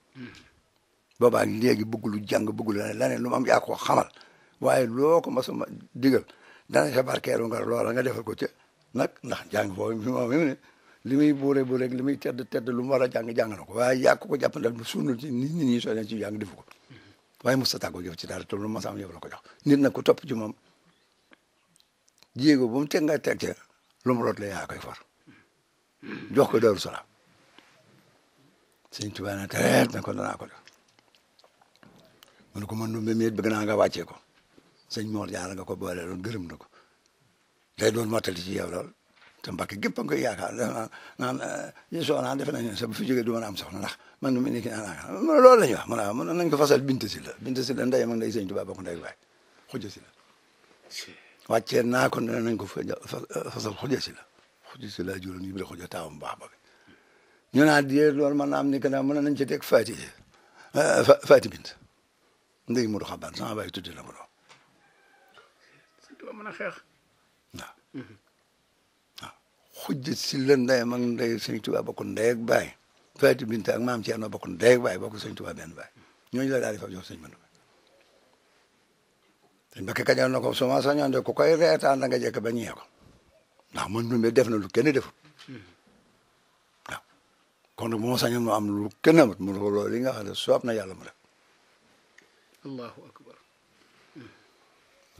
boobaa léegi bëggulu jàng bëggulu leneen lu mu am yaa ko xamal waaye loo ko masuma digal dana sa barkeelu nga loola nga defal ko ca nag ndax jàng foofu moom ne li muy buure bu rek li muy tedd lu mu war a jàng na ko waaye yaa ko jàppandal bu suunul ci nit ñi soo leen ci jàng defu ko waaye mos a tàggoo jëf ci dara te lu ma am yow la ko jox nit nag ku topp ci moom jéego bu mu teg nga teg ca lu mu root la yaa koy far jox ko Daaru Salaam Sëñ Tuubaa na tereet na ko danaa ko def mu ne ko man numbe miet bëgg naa nga wàccee ko sëñ Mor Jaara nga ko boole loon gërëm na ko day doon mottali ci yow lool te Mbàkke gépp a ngi koy yaakaar naan soxna defe nañ ne sa bu fi jógee du mën a am soxna ndax man nu mu nekk naa loolu la ñuy wax mu ne nañ ko fasal Binta Sylla ndey mag ndey Sëñ Tuubaa bokk ndey baay Xuja Sylla wàccee naa ko ne nañ ko fasal Xuja Sylla juróom yi bi la Xuja taawam baax ba ñu naa die loolu mën naa am ni que mën nañ ci teg Faati Bint ndey Modou Xaban sama baay tudde la ko doon Sëñ Tuubaa mën a xeex waaw Xuja Sylla ndeyam ak ndey Sëñ Tuubaa bokk ndey ak baay Faati Bint ak maam Ceerno bokk ndey ak baay bokk Sëñ Tuubaa benn baay ñooñu la daal di fa jox sëñ Mandu sëñ Mbakke Kajoor na ko su ma sañoon de ku koy reetaan da nga jekk ba ñee ko ndax man numbe def na lu kenn defut waaw kon nag bu ma sañoon mu am lu kenn amut mu ko loolu li nga xam ne soob na yàlla mu def allahu akbar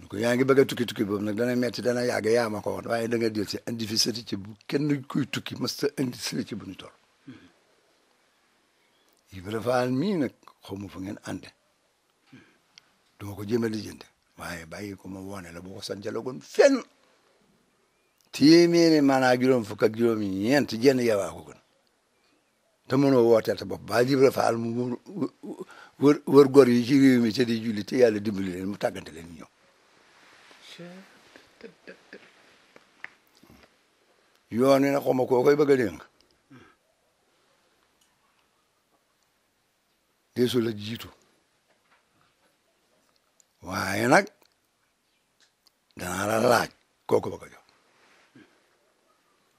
ko yaa ngi bëgg a tukki boobu nag dana metti dana yàgg yaa ma ko woon waaye da nga del si indi fi sëti ci bu kenn kuy tukki mës ta indi sëti ci bu ñu toll Ibra Faal mii nag xaw ma fu ngeen ànde duma ko jéem a lijjante waaye bàyyi ko ma woone la boo ko sancalagoon fenn téeméeri maanaa juróom fukk ak juróomi ñeent jenn yewaa ko gën te mënoo wooteel sa bopp ba Ibra Faal mu wër gor yi ci réew mi te di julli te yàlla dimbali leen mu tàggante leen ñëw yoon wi nag xaw ma koo koy bëgg a dénk deesu la jiitu waaye nag danaa la laaj kooku bëgg a jox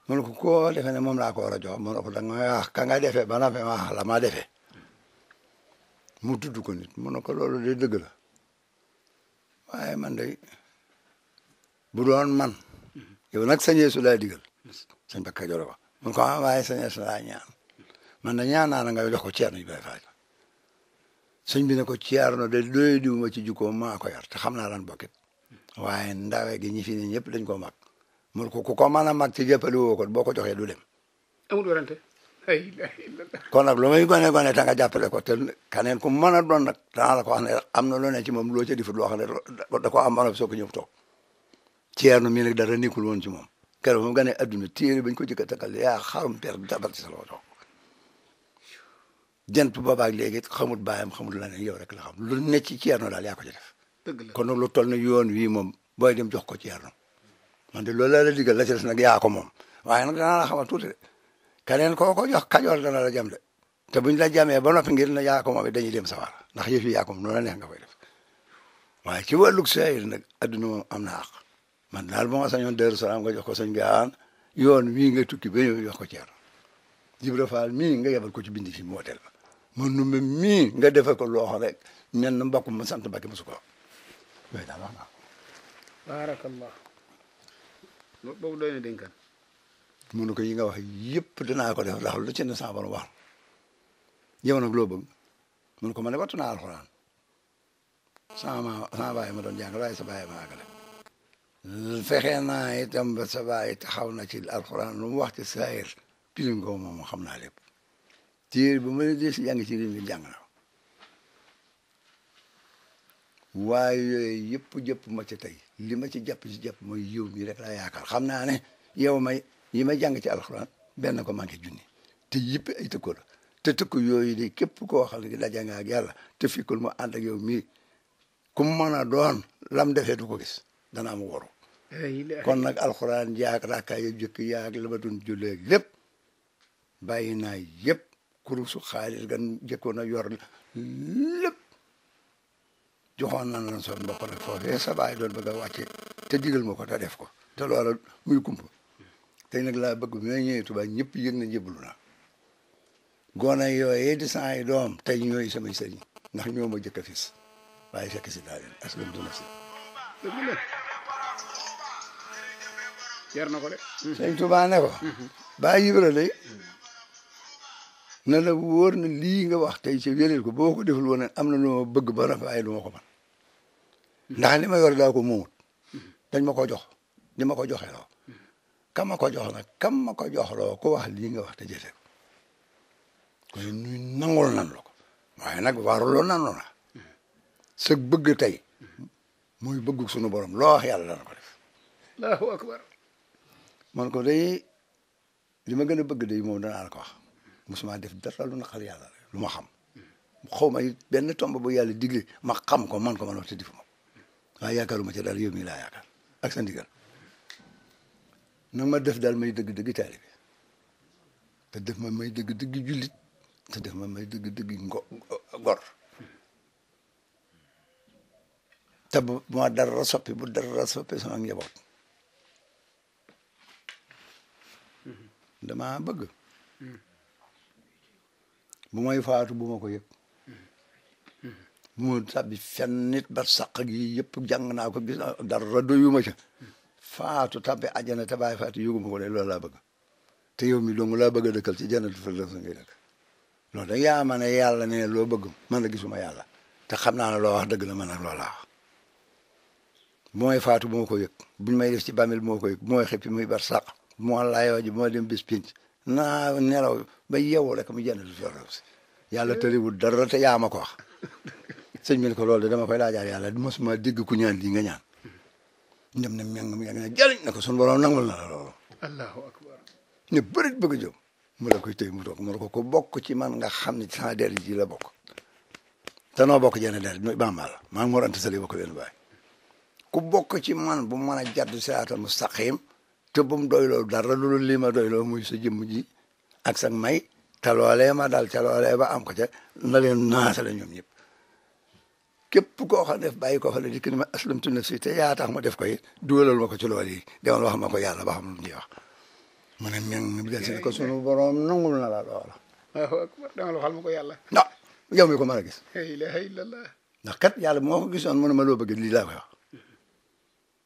mun ko koo defee ne moom laa ko war a jox mun ko da nga wax ka nga defee ba na fe wax la ma defee mu tudd ko nit mun ko loolu de dëgg la waaye man de bu doon man yow nag sañee su laa digal sëñ Mbakke Kajoor ko mun ko waaye sañee su laa ñaan man da ñaan naa la nga jox ko Ceerno Ibrahima Faal sëñ bi ne ko Ceerno de doy diwuma ci jukkoom maa ko yar te xam naa lan bokkit waaye ndawe gi ñi fi ne ñëpp dañ koo mag mun ko ku ko mën a mag ci jëppali woo ko boo ko joxee du dem amul warante kon nag lu muy gone ta nga jàppale ko te kaneen ku mën a doon nag danaa la ko wax ne am na lu ne ci moom loo ca difut loo xam ne da ko am mën a soo ko ñëw toog Ceerno mii nag dara nekkul woon ci moom keroog moom gane adduna téere bañ ko jëkk a takkal yaa xarum per dabal ci sa loxo jant boobaak léegi xamut baayam xamut leneen yow rek la xam lu ne ci Ceerno daal yaa ko ci def dëgg la kon nag lu toll na yoon wii moom booy dem jox ko Ceerno man de loolu la digal la ci des nag yaa ko moom waaye nag danaa la xamal tuuti de keneen koo ko jox Kajoor dana la jam de te buñ la jamee ba noppi ngir na yaa ko moom it dañuy dem sawar ndax yëf yi yaa ko moom noonu la neex nga koy def waaye ci wàllug sayir nag adduna moom am na àq man daal ba ma sañoon Daaru Salaam nga jox ko sëñ Gaawaan yoon wii nga tukki ba ñëw jox ko Ceerno Ibra Faal mii nga yebal ko ci bindi fi mooteel ba man numbe mii nga defe ko looxo rek mel na mbokk ma sant Mbakke mosu ko yooyu daal wax naa ko baarakallah boobu doy na dénkaan. mu ne ko yi nga wax yëpp dinaa ko def ndax lu ci ne sama borom wax yow nag loo bëgg mu ne ko ma ne wattu naa alxuraan sama baay ma doon jàng waaye sa baay ma àggale fexe naa itam ba sa baay taxaw na ci alxuraan lu mu wax ci saayir pilin ko moom xam naa lépp téere ba ma ne dee si jàng ci réew mi jàng na waaye yooyu yëpp jëpp ma ci tey li ma ci jàpp mooy yow mi rek laa yaakaar xam naa ne yow yi may jàng ci alxuraan benn ko manqué junni te yëpp ay tëkko la te tëkko yooyu de képp koo xam ne daje nga ak yàlla te fikkul mu ànd ak yow mii ku mu mën a doon lam defee du ko gis danaa mu waru kon nag alxuraan jaag rakkaay ya jëkk yaag la ma doon jullee lépp bàyyi naa yëpp kurusu xaalis gan jëkkoon a yor lépp joxoon nan lan son bopp nag foofee sa baay doon bëgg a wàcce te digal ma ko te def ko te loola muy kumpa tey nag laa bëgg bi may ñëwee Tuubaa ñëpp yëg na njëbbalu na gone yooyee di saay doom tey ñooy samay sëriñ ndax ñoo ma jëkk a fis waaye fekk si daa leen aslamtu nafsi jar na ko de sëñ Tuubaa ne ko baa yibra lay na la wóor na lii nga wax tey ci wéréel ko boo ko deful woon am na lu ma bëgg ba rafet waaye du ma ko man ndax li ma yor daa ko moomut dañ ma ko jox di ma ko joxe loo kam ma ko jox nag kam ma ko jox loo ko wax lii nga wax te jëfe ko kon ñuy nangul nan la ko waaye nag waruloo nanu na sa bëgg tey muy bëgg sunu borom loo wax yàlla dana ko def allahu akbar man ko day li ma gën a bëgg day moom danaa la ko wax musuma def dara lu naqar yàlla lu ma xam xaw ma it benn tomb bu yàlla digle ma xam ko man ko man wax te difu ma waaye yaakaaruma ci daal yow mii laa yaakaar ak sa ndigal nag ma def daal may dëgg-dëgg taalibe te def ma may dëgg-dëgg jullit te def ma may dëgg-dëgg gor te bu ma dara soppi bu dara soppi sama njaboot dama bëgg bu may faatu bu ma ko yëg bu ma tàbbi fenn nit ba saq gi yëpp jàng naa ko gis dara doyuma ca faatu tàbbi àjjana te bàyyi faatu yëguma ko de loolu laa bëgg te yow mi dong laa bëgg a dëkkal ci jannatu firdaws ngay dëkk loolu da yaa ma ne yàlla ne loo bëgg man la gisuma yàlla te xam naa ne loo wax dëgg la man nag loolu laa wax bu may faatu bu ma ko yëg buñ may def ci bàmmeel bu ma ko yëg bu may xippi muy bar saq bu ma layoo ji bu ma dem bis pinc naa nelaw ba yeewu rek mu jannatu firdaws yàlla tëriwul dara te yaa ma ko wax sëñ bi ne ko loolu de dama koy laajaat yàlla mosuma dégg ku ñaan lii nga ñaan ñem ne meng mi ne jëriñ na ko sunu borom nangul na la loolu allahu akbar ne bërit bëgg a jóg mu la koy tëy mu toog mu ne ko bokk ci man nga xam ne sama der ji la bokk te noo bokk jenn der muy Bàmba la maa ngi Mor Anta Sali bokk benn baay ku bokk ci man bu mën a jaddu siraatal mustaqim te bu mu doyloo dara loolu lii ma doyloo muy sa jëmm ji ak sa may te loolee ma dal ca loolee ba am ko ca na leen naasale ñoom ñëpp képp koo xam def bàyyi ko fa la dikk ni ma aslamtu nafsi te yaa tax ma def ko it dugalal ma ko ci loolu yi demal wax ma ko yàlla ba xam lu ñuy wax mu ne ñang bi del si ne ko sunu borom nangul na la loola allahu akbar demal waxal ma ko yàlla non yow mi ko mën a gis la ilaha illallah ndax kat yàlla moo ko gisoon mu ne ma loo bëgg lii laa koy wax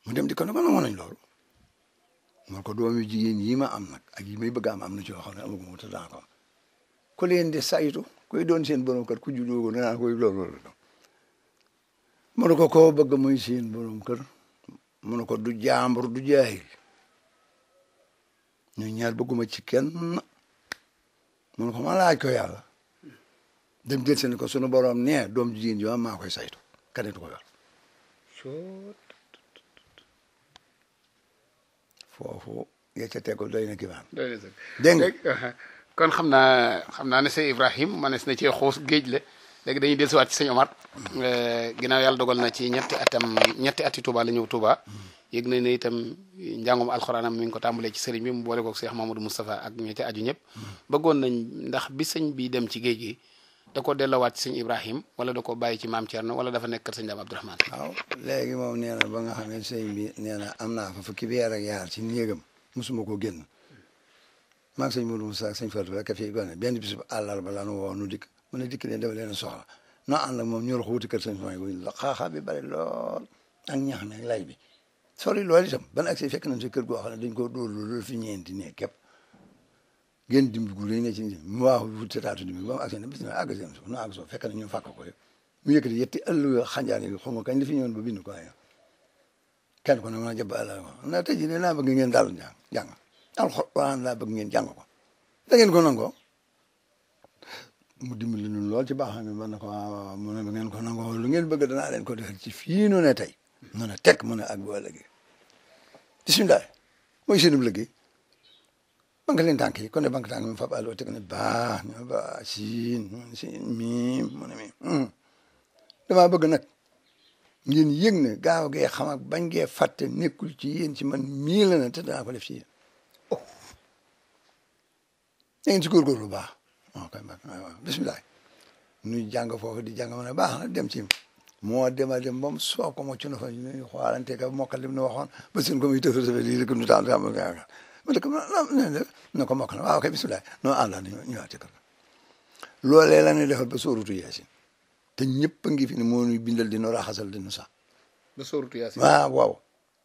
mu dem di ko ne ko nangu nañ loolu man ko doom yu jigéen yi ma am nag ak yi may bëgg am na ci yoo xam ne amagu ma te daa ko am ku leen di saytu kuy doon seen borom kër ku juddoo ko danaa koy loolu mu ne ko koo bëgg muy seen borom kër mu ne ko du jàmbur du jaahil ñu ñaar bëgguma ci kenn mu ne ko ma laaj ko yàlla dem jël seen ko sunu borom nee doom jigéen ji maa koy saytu kanetu ko yor foofu ya ca tegu doy na kiimaan dégg nga kon xam naa ne sëñ Ibrahim manes na cee xuus géej la léegi dañuy dellusiwaat ci sëñ Omar ginnaaw yàlla dogal na ci ñetti ati Touba la ñëw Touba yëg na ne itam njàngum alxuraanam mi ngi ko tàmbalee ci sëriñ bi mu boole koog Cheikh Mamadou Moustapha ak ñi ca aju ñëpp bëggoon nañ ndax bi sëñ bi dem ci géej gi da ko delloowaat ci sëñ Ibrahim wala da ko bàyyi ci maam Thierno wala dafa nekk sëñ Dame Abdourahmane waaw léegi moom nee na ba nga xam ne sëñ bi nee na am naa fa fukki weer ak yaar ci néegam mosuma ko génn maa ngi sëñ Modou Moussa ak sëñ Fatou rek a fi gone benn bis bu àllarba la nu woo nu dikk mu ne dikk leen dafa leen soxla noo ànd ak moom ñu wax wuti kër sëñ Sonia bu la xaaxaa bi bari lool ak ñax mi lay bi sori loolu itam ban accès fekk nañ si kër goo xam ne dañ koo dóor loolu fi ñeenti ne képp génn dimbi gu rëy ne ci mu waaw wut taatu dimbi ba mu accès ne bis na àgg seen suuf nu àgg suuf fekk na ñu fàkk ko yëpp mu yëkkati yetti ëll xanjaan yi xaw ma kañ la fi ñëwoon ba bind ko ay kenn ko ne mën a jëbb àll ko na tey jii de laa bëgg ngeen daal jàng alxuraan laa bëgg ngeen jàng ko da ngeen ko nangoo mu dimbali ñun lool ci baax mi mën na ko waaw mu ne ngeen ko nangoo lu ngeen bëgg danaa leen ko defal ci fii nu ne tey mu ne teg mu ne ak boo liggéey bisimilah mooy seenub liggéey banque leen tànk yi kon ne banque tànk mi fab àlloo teg ne baax ñu ba siin miim mu ne miim damaa bëgg nag ngeen yëg ne gaaw gee xam ak bañ gee fàtte nekkul ci yéen ci man mii la ne te danaa ko def ci yéen da ngeen ci góorgóorlu bu baax ok waaw bisimilah nuy jàng foofu di jàng ma ne baax na dem ci moo dema dem moom soo ko mocc na fa ñu xoolante ka mokkal lim nu waxoon ba seen ko muy tëfër tëfër lii rek nu taal ma dëkk na ko mokk na waaw kay bisimilah noo ànda ñu ñëwaat ci kër loolee la ñuy defal ba sóorutu Yaasin te ñëpp a ngi fi ne moo ñuy bindal di nu raxasal di nu sax ba sóorutu Yaasin waaw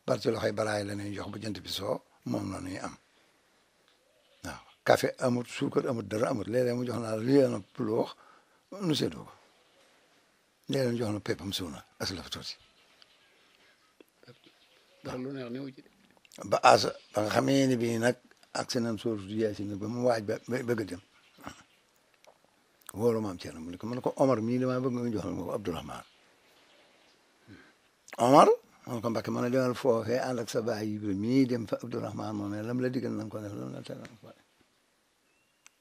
bar ci loxoy baraay la ñuy jox bu jant bi soo moom la ñuy am waaw café amut suukar amut dara amut léeg-léeg mu jox naa lii na puloox nu seetoo ko léeg-léeg mu jox na peppam suuna as la fa tuuti ndax lu neex néew ci ba asa ba nga xamee ne bii nag ak seenam sóorutu Yaasin ba mu waaj ba bëgg a dem wóolu maam Thierno mu ne ko mën ko Omar mii damaa bëgg nga joxal ma ko Abdourahmane Omar man ko Mbacke mën a demal foofee ànd ak sa baay yi mii dem fa Abdourahmane moom lam la diggal na nga ko def lam la tegal ko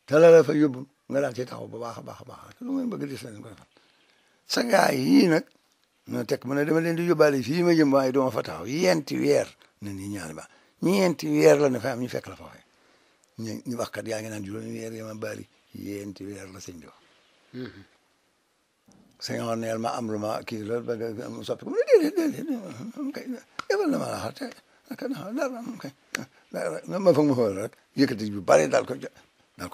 te la fa yóbbu nga daal ci taxaw ba baax a baax a baax rek lu ngeen bëgg dis la leen ko defal sa gaay yii nag ñoo teg mu ne dama leen di yóbbaale fii ma jëm waaye duma fa taxaw yenti weer ne nii ñaari ba ñeenti weer la ne fa am ñu fekk la foofee ñu wax kat yaa ngi naan juróomi weer yi ma bari yenti weer la sëñ bi wax sëñ Omar neel ma am lu ma kii loolu bëgg mu soppi ko mu ne déedéet kay yebal na ma la xarte dara kay ma foog ma xool rek yëkkati bu bari daal ko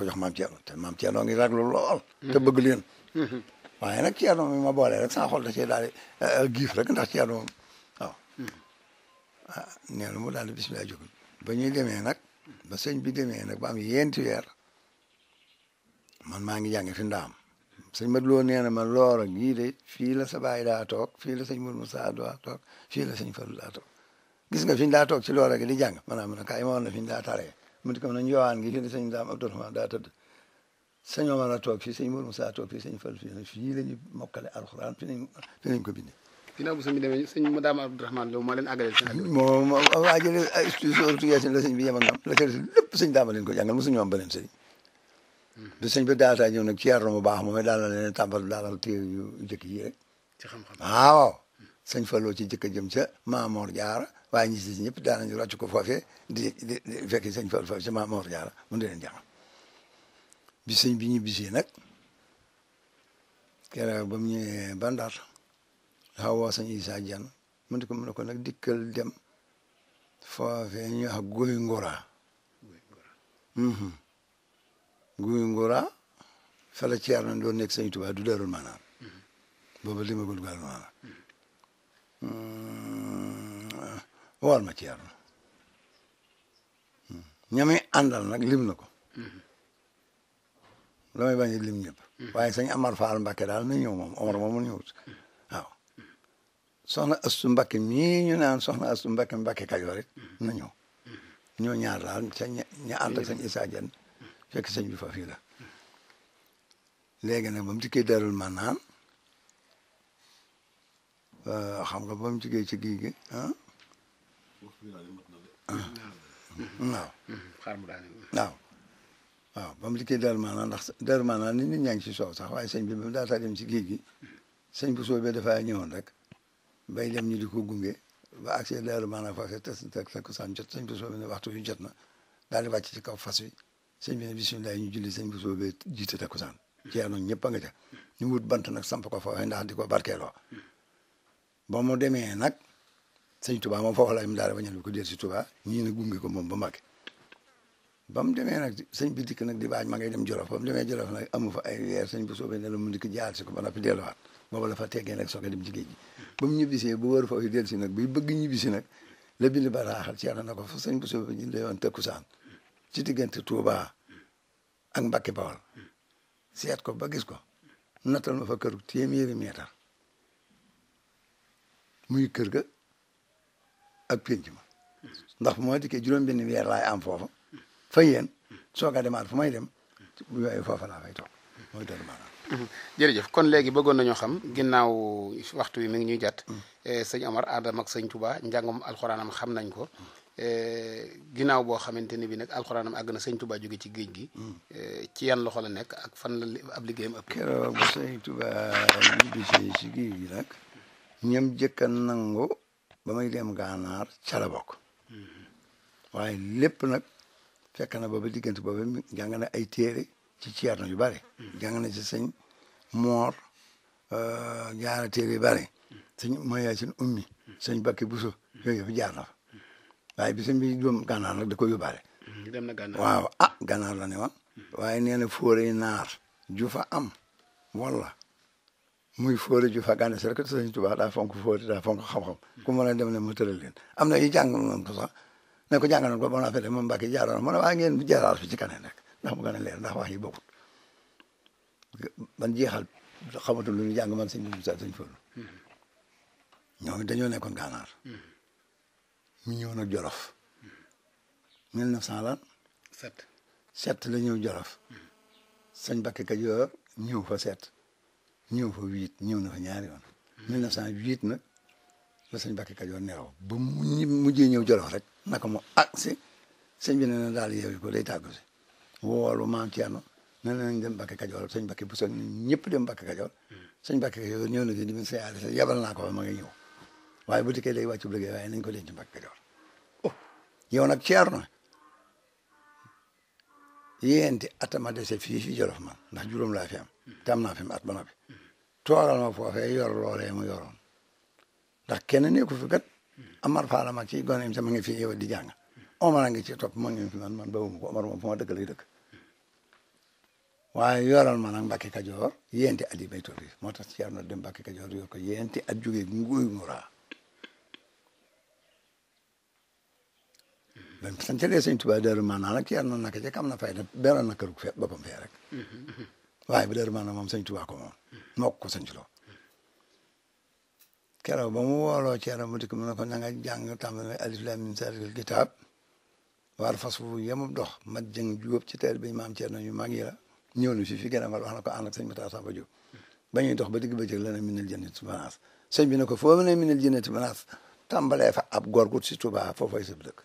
jox maam Thierno te maam Thierno ngi raglu lool te bëgg leen waaye nag Thierno mi ma boole rek saa xol da cee daal di giif rek ndax Thierno moom waaw nee na mu daal di bisimilah jóg ba ñuy demee nag ba sëñ bi demee nag ba am yenti weer man maa ngi jànge fi ndaam sëñ Mat Lo nee na ma loora gii de fii la sa baay daa toog fii la sëñ Mour Moussa daa toog fii la sëñ Fallu daa toog gis nga fi ñu daa toog ci loora gi di jàng maanaam nag kaay ma woon na fi ñu daa taree mu di ko na njowaan gi fii la sëñ Daam Abdourahmane daa tëdd sëñ Omar a toog fii sëñ Mour Moussa toog fii sëñ Fallu fii la ñu mokkale alxuraan fi lañ ko bindee ginnaaw bu sëñ bi demee sëñ Daam Abdourahmane Lo moo leen àggaleel seen moo waajale sóoratu Yaasin la sëñ bi yem ak ñoom la ca lépp sëñ Daama leen ko jàngal mosuñu am beneen sëñ bi sëñ bi daataa ñëw nag ci Thierno mu baax moom daal la leen tàmbal daalal téere yu jëkk yi rek ci xam-xam waaw sëñ Fallou ci jëkk jëm ca Maamoor Jaara waaye ñi si ñëpp daanañu rocc ko foofee di fekk sëñ Fallou foofu ca Maamoor Jaara mu di leen jàngal bi sëñ bi ñu bisee nag keroog ba mu ñëwee ba Ndar dafa woo sëñ Issa Diagne mu ne ko nag dikkal dem foofee ñu wax Guy Ngura Guy Ngura fa la Thierno doon nekk sëñ Tuubaa du Daarul Manaan booba limagul Daarul Manaan wool ma Thierno ñami àndal nag lim na ko la may bañ a lim ñëpp waaye sëñ Amar Fall Mbakke daal na ñëw moom Omar moom mu ñëwut waaw soxna Astu Mbakke mii ñu naan soxna Astu Mbakke Mbakke Kajoor it na ñëw ñoo ñaar daal ca ña ànd ak sëñ Issa Diagne fekk sëñ bi fa fii la léegi nag ba mu dikkee Daarul Manaan xam nga ba mu jugee ci gii gi waaw waaw ba mu dikkee Daarul Manaan ndax Daarul Manaan nit ñaa ngi ci soow sax waaye sëñ bi ba mu daataa dem ci géej gi sëñ bu soobee dafaa ñëwoon rek bay dem ñu di ko gunge ba accès Daarul Manaan foofee takkusaan jot sëñ bu soobee ne waxtu yu jot na daal di wàcc ci kaw fas wi sëñ bi ne bisimilah ñu julli sëñ bu soobee jiite takkusaan Thierno ñëpp a nga ca ñu wut bant nag samp ko foofee ndax di ko barkeeloo ba mu demee nag sëñ Touba moom foofu la am daal ba ñëw ko del si Touba ñii ne gunge ko moom ba Mbacké ba mu demee nag sëñ bi dikk nag di baaj ma ngay dem Jolof ba mu demee Jolof nag amu fa ay weer sëñ bu soobee ne la mu dikk jaar si ko ba noppi delluwaat boobu la fa teggee nag soog a dem ci géej gi ba mu ñibbisee bu wër foofu del si nag buy bëgg ñibbisi nag la bind bataaxal Ceerno na ko fu sëñ Bousso bi ñu leewoon tëkkusaan ci diggante Touba ak Mbacké Bawol seet ko ba gis ko nattal ma fa kër téeméeri meetar muy kër ga ak pénc ma ndax moo dikkee juróom-benn weer laay am foofa fa yéen soog a demaat fu may dem yooyu foofa laa fay toog mooy dëgg maanaam. jërëjëf kon léegi bëggoon nañoo xam ginnaaw waxtu wi mi ngi ñuy jàtt sëñ Omar Adama ak sëñ Touba njàngum alxuraanam xam nañ ko ginnaaw boo xamante ni bi nag alxuraanam àgg na sëñ Touba jóge ci géej gi ci yan loxo la nekk ak fan la ab liggéeyam ëpp. keroog ba sëñ Touba ñibbisi ci géej gi nag ñam jëkka nangu ba may dem Gànnaar ca la bokk waaye lépp nag fekk na booba diggante booba jàng na ay téere ci Ceerno yu bari jàng na ci sëñ Moor jaara téere yu bari sëñ Moya Sin ummi sëñ Bakki Buso yooyu yëpp jaar na fa waaye bi sëñ bi doom Gànnaar nag da ko yóbbaale dem na Gànnaar waaw Gànnaar la ne woon waaye nee na fóore naar ju fa am walla muy fóore ju fa gànne si rek sëñ Tuubaa daa fonk fóore daa fonk xam-xam ku mën a dem ne mu tëral leen am na yi jàng noonu ko sax ne ko jàngaloon ko ba naa fete moom Mbàkke jaaroon mu ne waaye ngeen jaaraat fi ci kanam rek ndax mu gën a leer ndax wax yi bokkut ban jeexal xamatul lu ñu jàng man sëñ Musaa sëñ Fallu ñoom dañoo nekkoon Gànnaar mu ñëw nag Jolof 1907 la ñëw Jolof sëñ Mbàkke Kajoor ñëw fa 7 ñëw fa 8 ñëw na fa ñaari yoon 1908 nag la sëñ Mbàkke Kajoor nelaw ba mu mujjee ñëw Jolof rek naka mu si sëñ bi ne na daal yeewi ko day tàggu si woolu maam Ceerno ne nañ dem Mbàkke Kajoor sëñ Mbàkke Buso ñëpp dem Mbàkke Kajoor sëñ Mbàkke Kajoor ñëw na fi di ma siyaare sa yabal naa ko fa ma ngi ñëw waaye bu dikkee day wàccu liggéey waaye nañ ko denc Mbàkke Kajoor yow nag Ceerno yéenti atama dese fii fi Jolof man ndax juróom laa fi am te am naa fi at ba noppi toogal ma foofee yor loolee mu yoroon ndax kenn nekku fi kat Amar Faala mag ci gone sama ngi fi yow di jàng Omar a ngi ci topp ma ngi fi man bawuma ko Omar moom fu ma dëkk lay dëkk waaye yoral ma nag Mbàkke Kajoor yéenti at yi bay toll moo tax Ceerno dem Mbàkke Kajoor yor ko yéenti at jógee nguy nguraa ban santalee sëñ Tuubaa Daaru Manaan nag Ceerno naka jekk am na fayda beroon na këru fe boppam fee rek waaye bu Daaru Manaan moom sëñ Tuubaa ko moom moo ko sanc loo keroog ba mu wooloo Ceerno mu dikk mu ne ko na nga jàng tàmbali alif laam miim zaalikal kitaab war fas wu yemub dox mat jëng jóob ci teel bi maam Ceerno ñu mag yi la ñëw na fi gën a mal wax na ko ànd ak sëñ Matar Samba Jóob ba ñuy dox ba digg bëccëg la ne minal jannati banaas sëñ bi ne ko foo ne minal jannati banaas tàmbalee fa ab góor gu ci Tuubaa foofay sëb dëkk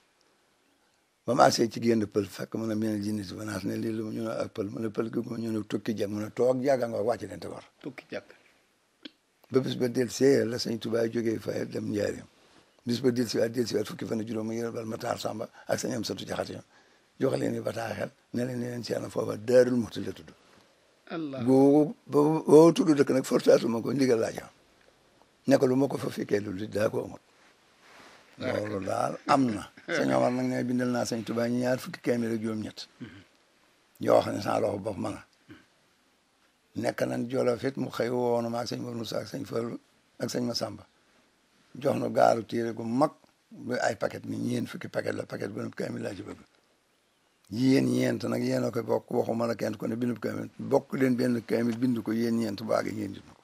ba mu agsee ci génn pël fekk mu ne minal jannati banaas ne lii lu mu ñu ne ak pël mu ne pël gi mu ñu ne tukki jag mu ne toog jàgga nga wàcc leen te war tukki jàkk ba bis ba del see la sëñ Tuubaa jógee fa dem Njaaréem bis ba del siwaat fukki fan juróom mu yëbal Matar Samba ak sëñ Amsatu Jaxate jox leen ni bataaxel ne leen Ceerno foofa Daarul Muxti la tudd Allah boo tudd dëkk nag fortaatu ma ko ndigal laa jam ne ko lu ma ko fa fekkee lu li daa ko amut loolu daal am na sëñ Omar nag ne bindal naa sëñ Tuubaa ñaar fukki kaamil ak juróom-ñett yoo xam ne saa loxo bopp mën a nekk nañ Jolof it mu xëy woonu ma ak sëñ Mor Musaa ak sëñ Fallu ak sëñ Masamba jox nu gaaru téere gu mag bu ay paquet ni ñeen fukki paquet la paquet bu ne kaamil laa ci bëgg yéen ñeent nag yéen a koy bokk waxuma la kenn ko ne bindu kaamil bokk leen benn kaamil bind ko yéen ñeent bu àggee ngeen bind ko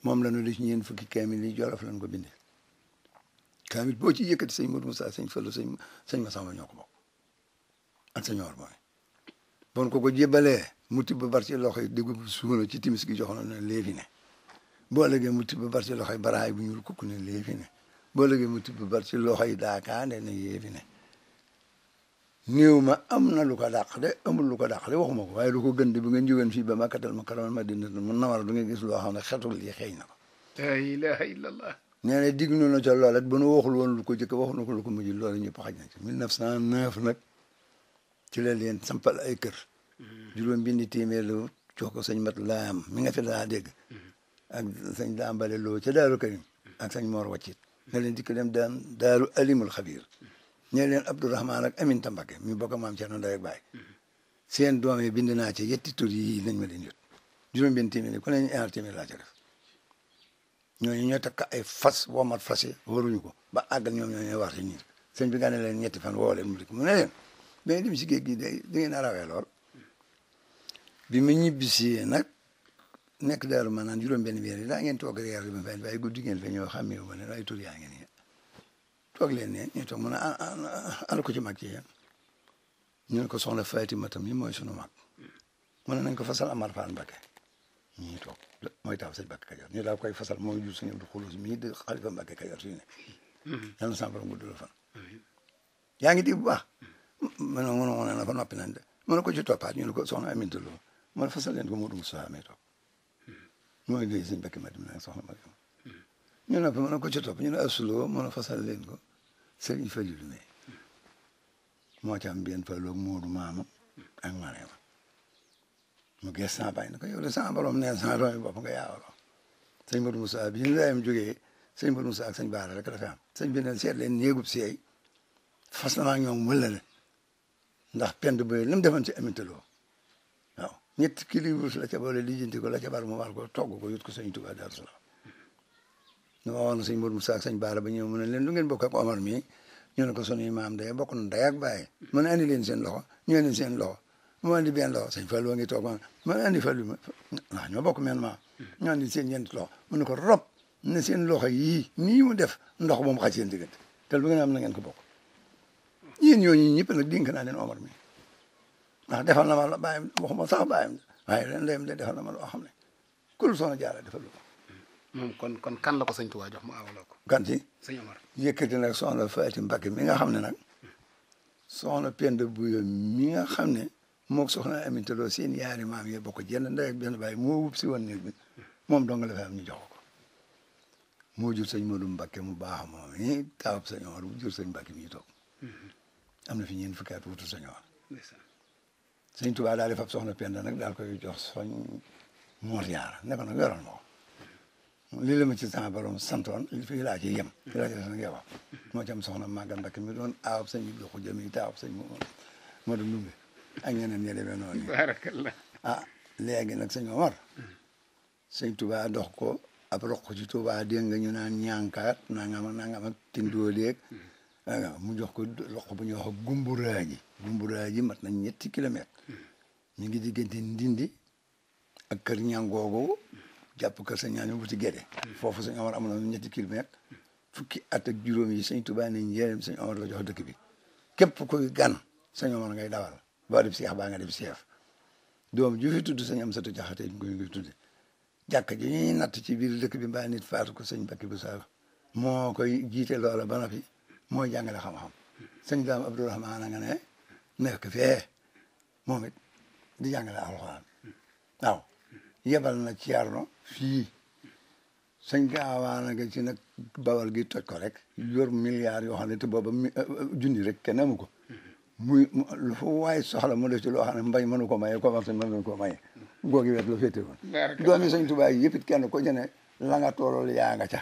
moom la ñu di ñeen fukki kaamil yi Jolof lañ ko bindee kaamil boo ci yëkkati sëñ Mor Musaa sëñ Fallu sëñ Masamba ñoo ko bokk ak sëñ Omar mooy bon ko jébalee mu tibb bar ci loxo yi dégg suuna ci timis gi joxoon na léefi ne boo léegi mu tibb bar ci loxo yi baraay bu ñuul kukk ne léefi ne boo léegi mu tibb bar ci loxo yi daakaande ne yéefi ne néew ma am na lu ko dàq de amul lu ko dàq de waxuma ko waaye lu ko gën de bu ngeen jógeen fii ba Makkatal Mukarrama Madina mu nawar du ngeen gis loo xam ne xetul li xëy na ko la ilaha illallah nee na diglu na ca loolet bu nu waxul woon lu ko jëkk wax na ko lu ko mujj loolu ñëpp xaj na ci 1909 nag ci la leen sampal ay kër juróom bindi téeméer la jox ko sëñ Mat Laam mi nga fi daa dégg ak sëñ Dambale Lo ca Daaru Karim ak sëñ Mor Waccit nga leen dikk dem daan Daaru Alimul Xabiir ñe leen Abdourahman ak Aminta Mbakke mi bokk maam Cerno Ndey ak Baay seen doom yi bind naa ci yetti tur yi lañ ma leen yot juróom benn téeméer ku ne ñaar téeméer laa ca def ñooñu ñoo takk ay fas womat fas yi waruñu ko ba àggal ñoom ñoo ñooy war si ñi sëñ bi gane leen ñetti fan woo leen mu dikk mu ne leen mais dem si géej gi day da ngeen a rawee lool bi mu ñibbisi nag nekk daaru maanaam juróom-benn weer yi daa ngeen toog reer bi ma fay waaye guddi ngeen fa ñëw xàmmee ma ne waaye tur yaa ngi nii toog leen ne ñu toog mu ne ana ko ci mag ci yéen ñu ne ko soxna Fatima tam mi mooy sunu mag mu ne nañ ko fasal Amar Fall Mbakke ñii toog mooy taaw sëñ Mbakke Kajoor ñu daa koy fasal mooy jur sëñ Abdou Xulus mii di xalifa Mbakke Kajoor suñu ne yàlla na sama borom gudd la fan yaa ngi di bu baax mu ne na fa noppi nañ de mu ne ko ci toppaat ñu ne ko soxna Aminta Lo mu ne fasal leen ko Modou Moussa may toog mooy léegi sëñ Mbakke Madina nag soxna Mariama ñu ne mu ne ko ci topp ñu ne asuloo mu ne fasal leen ko sëriñ Falilu ne moo ci am benn Fallu ak Moodu maama ak Mariama mu gees sama bàyyi na ko yow de sama borom neen sama doomi bopp nga yaawaloo sëñ Modou Moussa bi ñu layam jógee sëñ Modou Moussa ak sëñ Baara rek la fi am sëñ bi ne seet leen néegub seey fas na maa ñoom wëllale ndax pend ba li mu defoon ci Aminta Lo waaw ñetti kili wurus la ca boole lijjanti ko la ca bar mu war ko togg ko yut ko sëñ Tuubaa Daaru Salaam ñu ma woon sëñ Modou Moussa ak sëñ Baara ba ñëw mu ne leen lu ngeen bokk ak Omar mi ñu ne ko sunuy maam day bokk na day ak bàyyi mu ne andi leen seen loxo ñu andi seen loxo mu andi benn loxo sëñ Fallou ngi toog ma andi Fallou ma waaw ñoo bokk men maam ñu andi seen ñeenti loxo mu ne ko rob ne seen loxo yii nii mu def ndox moom xaj seen diggante te lu ngeen am na ngeen ko bokk yéen ñooñu ñëpp nag dénk naa leen Omar mi ndax defal na ma la bàyyam waxuma sax bàyyam waaye leen ndeyam de defal na ma loo xam ne kul soxna Jaara defal lu ko moom kon kan la ko sëñ Tuubaa jox mu awaloo ko kan ci sëñ Omar yëkkati nag soxna Faati Mbakke mi nga xam ne nag soxna Penda Buyo mi nga xam ne moog soxna Aminta Lo seen yaari maam yi bokk jenn ndey ak benn baay moo wub si woon néeg bi moom dong la fa am ñu jox ko moo jur sëñ Modou Mbakke mu baax moom i taawab sëñ Omar bu jur sëñ Mbakke mi toog am na fi ñeen fukki at wutu sëñ Omar sëñ Tuubaa daal di fab soxna Penda nag daal koy jox soñ Mor Jaara ne ko nag yoral ma ko lii la ma ci sama borom santoon fii laa ci yem fii laa ci des nag yow moo ci am soxna Maga Mbakke mi doon aawab sëñ Ibou Khoudia mi taawab sëñ Modou Ndumbe ak ñeneen ñi demee noonu barakallah ah léegi nag sëñ Omar sëñ Tuubaa dox ko ab roq ci Tuubaa dégg nga ñu naan ñànkaat nangam ak tindóoleeg mu jox ko roq bu ñuy wax gumburaaji mat na 7 kilomètres ñu ngi diggante Ndindi ak kër ñangoogu jàpp kër sa ñaan wuti Gédé foofu sëñ Omar amoon na 7 kilomètres fukki at ak juróom yi sëñ Tuubaa ne njëriñ sëñ Omar la jox dëkk bi képp kuy gan sëñ Omar ngay dawal boo def seex baa nga def seef doom ju fi tudd sëñ Amsatu Jaxate ñu koy tudde jàkka ji ñuy natt ci biir dëkk bi mbaa nit faatu ko sëñ Mbakke bu Saaw moo koy jiite loola ba noppi mooy jàngale xam-xam sëñ Daam Abdourahmaan nga ne nekk fee moom it di jàngale alxuraan waaw yebal na Ceerno fii sëñ Gaawaan nga ci nag Bawal gi toj ko rek yor milliards yoo xam ne te booba junni rek kenn amu ko muy lu fa waay soxla mu def ci loo xam ne mbay mënu ko maye commerce mënu ko maye googi wet la féete woon doomi sëñ Tuubaa yi yëpp it kenn ko jëne la nga toolool yaa nga ca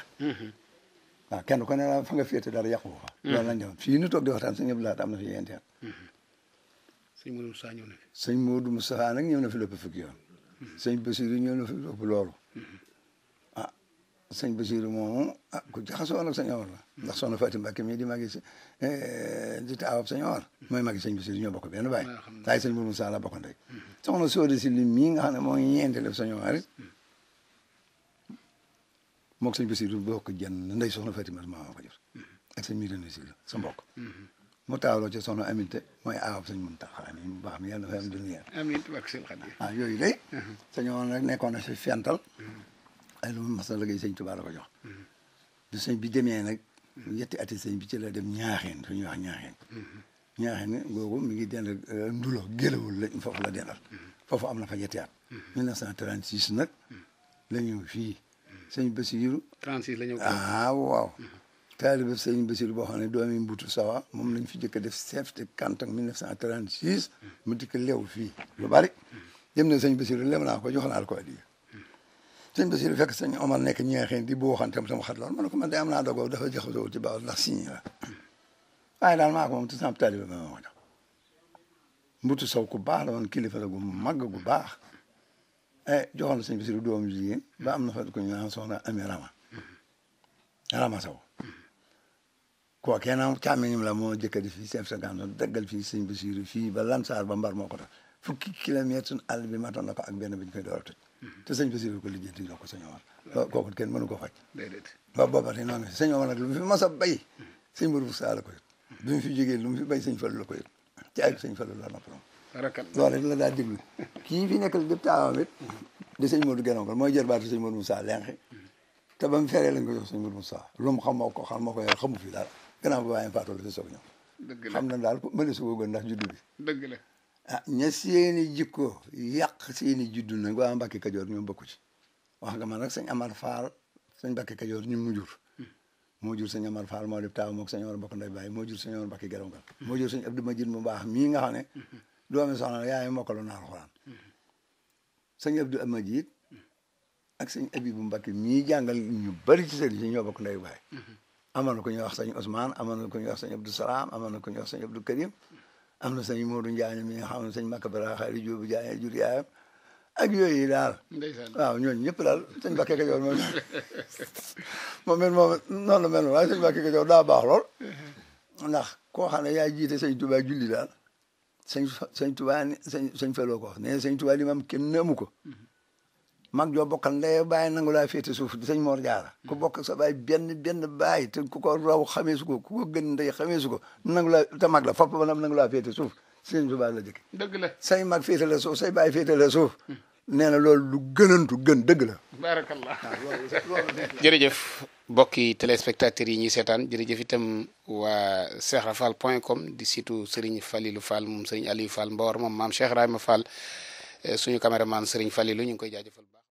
waaw kenn ko ne la fa nga féete dara yàqu fa loolu lañ defoon fii nu toog di waxtaan sëñ Abdou Lahad am na fi yéen sëñ Modou Moussa ñëw na fi sëñ Modou Moussa nag ñëw na fi lépp fukki yoon sëñ Bassirou ñëw na fi lépp loolu ah sëñ Bassirou moomu ah ku jaxasoo nag sëñ Omar la ndax soxna Faati Mbakke mii di magi di taawab sëñ Omar mooy magi sëñ Bassirou ñoo bokk benn baay taay sëñ Modou Moussa la bokk ndey soxna Sooda si li mii nga xam ne moo ngi ñeenteel sëñ Omar it moog sëñ Bassirou bokk jenn ndey soxna Faati Mbakke maa ko jur ak sëñ Mirane si la sa mbokk mu taawloo ci soxna Aminte mooy aawab sëñ Muntaxa mi mu baax mi yàlla na fa am dunya amiin barke sëñ Xaadim ah yooyu day sëñ Omar nag nekkoon na fi fental ay lu mu mas a liggéey sëñ Tuubaa la ko jox du sëñ bi demee nag yetti ati sëñ bi ci la dem ñaaxeen fu ñuy wax ñaaxeen googu mi ngi dend ndulo gélawul la foofu la dendal foofu am na fa yetti at 1936 nag la ñëw fii sëñ Bassirou 36 la ñëw waaw taalibe sëñ Bassirou boo xam ne doomi Mbuutu Sawa moom lañ fi jëkk def chef de canton 1936 mu dikk lew fii lu bari dem na sëñ Bassirou lem naa ko jox naa ko addiya sëñ Bassirou fekk sëñ Omar nekk ñeexeen di boo xantam sama xat lool ma ne ko man de am naa dogoo dafa jaxasoo ci baaw ndax signe la waaye daal maa ko moom tout sam taalibe ma ko jox Mbuutu Saw ku baax la woon kilifa la gu màgg gu baax joxoon na sëñ Bassirou doomu jigéen ba am na fa ko ñu naan soxna Ami Rama ramasaw koo kenn càmmiñam la moo jëkka di fii chef second daggal fii sëñ Basiru fii ba Lansar ba Mbar moo ko def fukki kilomètre suñ àll bi matoon na ko ak benn bi ñu koy door a tëj te sëñ Basiru ko lijjanti jox ko sëñ Omar kooku kenn mënu ko faj ba booba te noonu sëñ Omar nag lu mu fi mas a bay sëñ Mourou Moussa la ko yët bi mu fi jógee lu mu fi bay sëñ Fallu la ko yët ci ay sëñ Fallu la noppalom loolu rek la daa déglu kii fi nekkal lépp taawam it di sëñ Modou Guénon mooy jër baatu sëñ Modou Moussa lenqi te ba mu feree lañ ko jox sëñ Modou Moussa lu mu xam moo ko xam moo ko yor xamu fi daal gannaaw ba bàyyam faatoo la fi soog ñëw xam na daal mëne su ko gën ndax juddu bi dëgg la ah ña seeni jikko yàq seeni juddu nag waa Mbàkke Kajoor ñoom bokku ci wax nga man nag sëñ Amar Fall sëñ Mbàkke Kajoor ñu mu jur moo jur sëñ Amar Fall moo def taaw mook sëñ Omar bokk ndey baay moo jur sëñ Omar Mbàkke Guénon moo jur sëñ Abdou Majid mu baax mii nga xam ne doomi soxna yaay mokkaloon naa alxuraan sëñ Abdou Majid ak sëñ Abibu Mbàkke mii jàngal ñu bari ci sëriñ si ñoo bokk ndey baay amoon na ko ñuy wax sëñ Ousmane amoon na ko ñuy wax sëñ Abdou Salaam amoon na ko ñuy wax sëñ Abdou Karim am na sëñ Modou Njaañ mi nga xam ne sëñ Makka Bara Xaari Jóobu Njaañ jur yaayam ak yooyu daal waaw ñooñu ñëpp daal sëñ Mbàkke Kajoor moom moom noonu la mel waaye sëñ Mbàkke Kajoor daa baax lool ndax koo xam ne yaa jiite sëñ Tuubaa julli daal sëñ Tuubaa ni sëñ Fallu ko wax ne sëñ Tuubaa li ma am kenn amu ko mag joo bokkal ndey bàyyi nangu laa féete suuf di sëñ Mor Jaara ku bokk sa baay benn bàyyi te ku ko raw xamee su ko ku ko gën ndey xamee su ko nangu laa te mag la fopp ba nangu laa féete suuf sëñ Tuubaa la jëkk dëgg la say mag féete la suuf say baay féete la suuf nee na loolu lu gënantu gën dëgg la barakallah jërëjëf mbokki téléspectateurs yi ñuy seetaan jërëjëf itam waa cheikhrafal.com di situ Serigne Falilou Fall moom Serigne Aliou Fall Mbawar moom maam Cheikh Rahima Fall suñu caméraman Serigne Falilou ñu ngi koy jaajëfal baax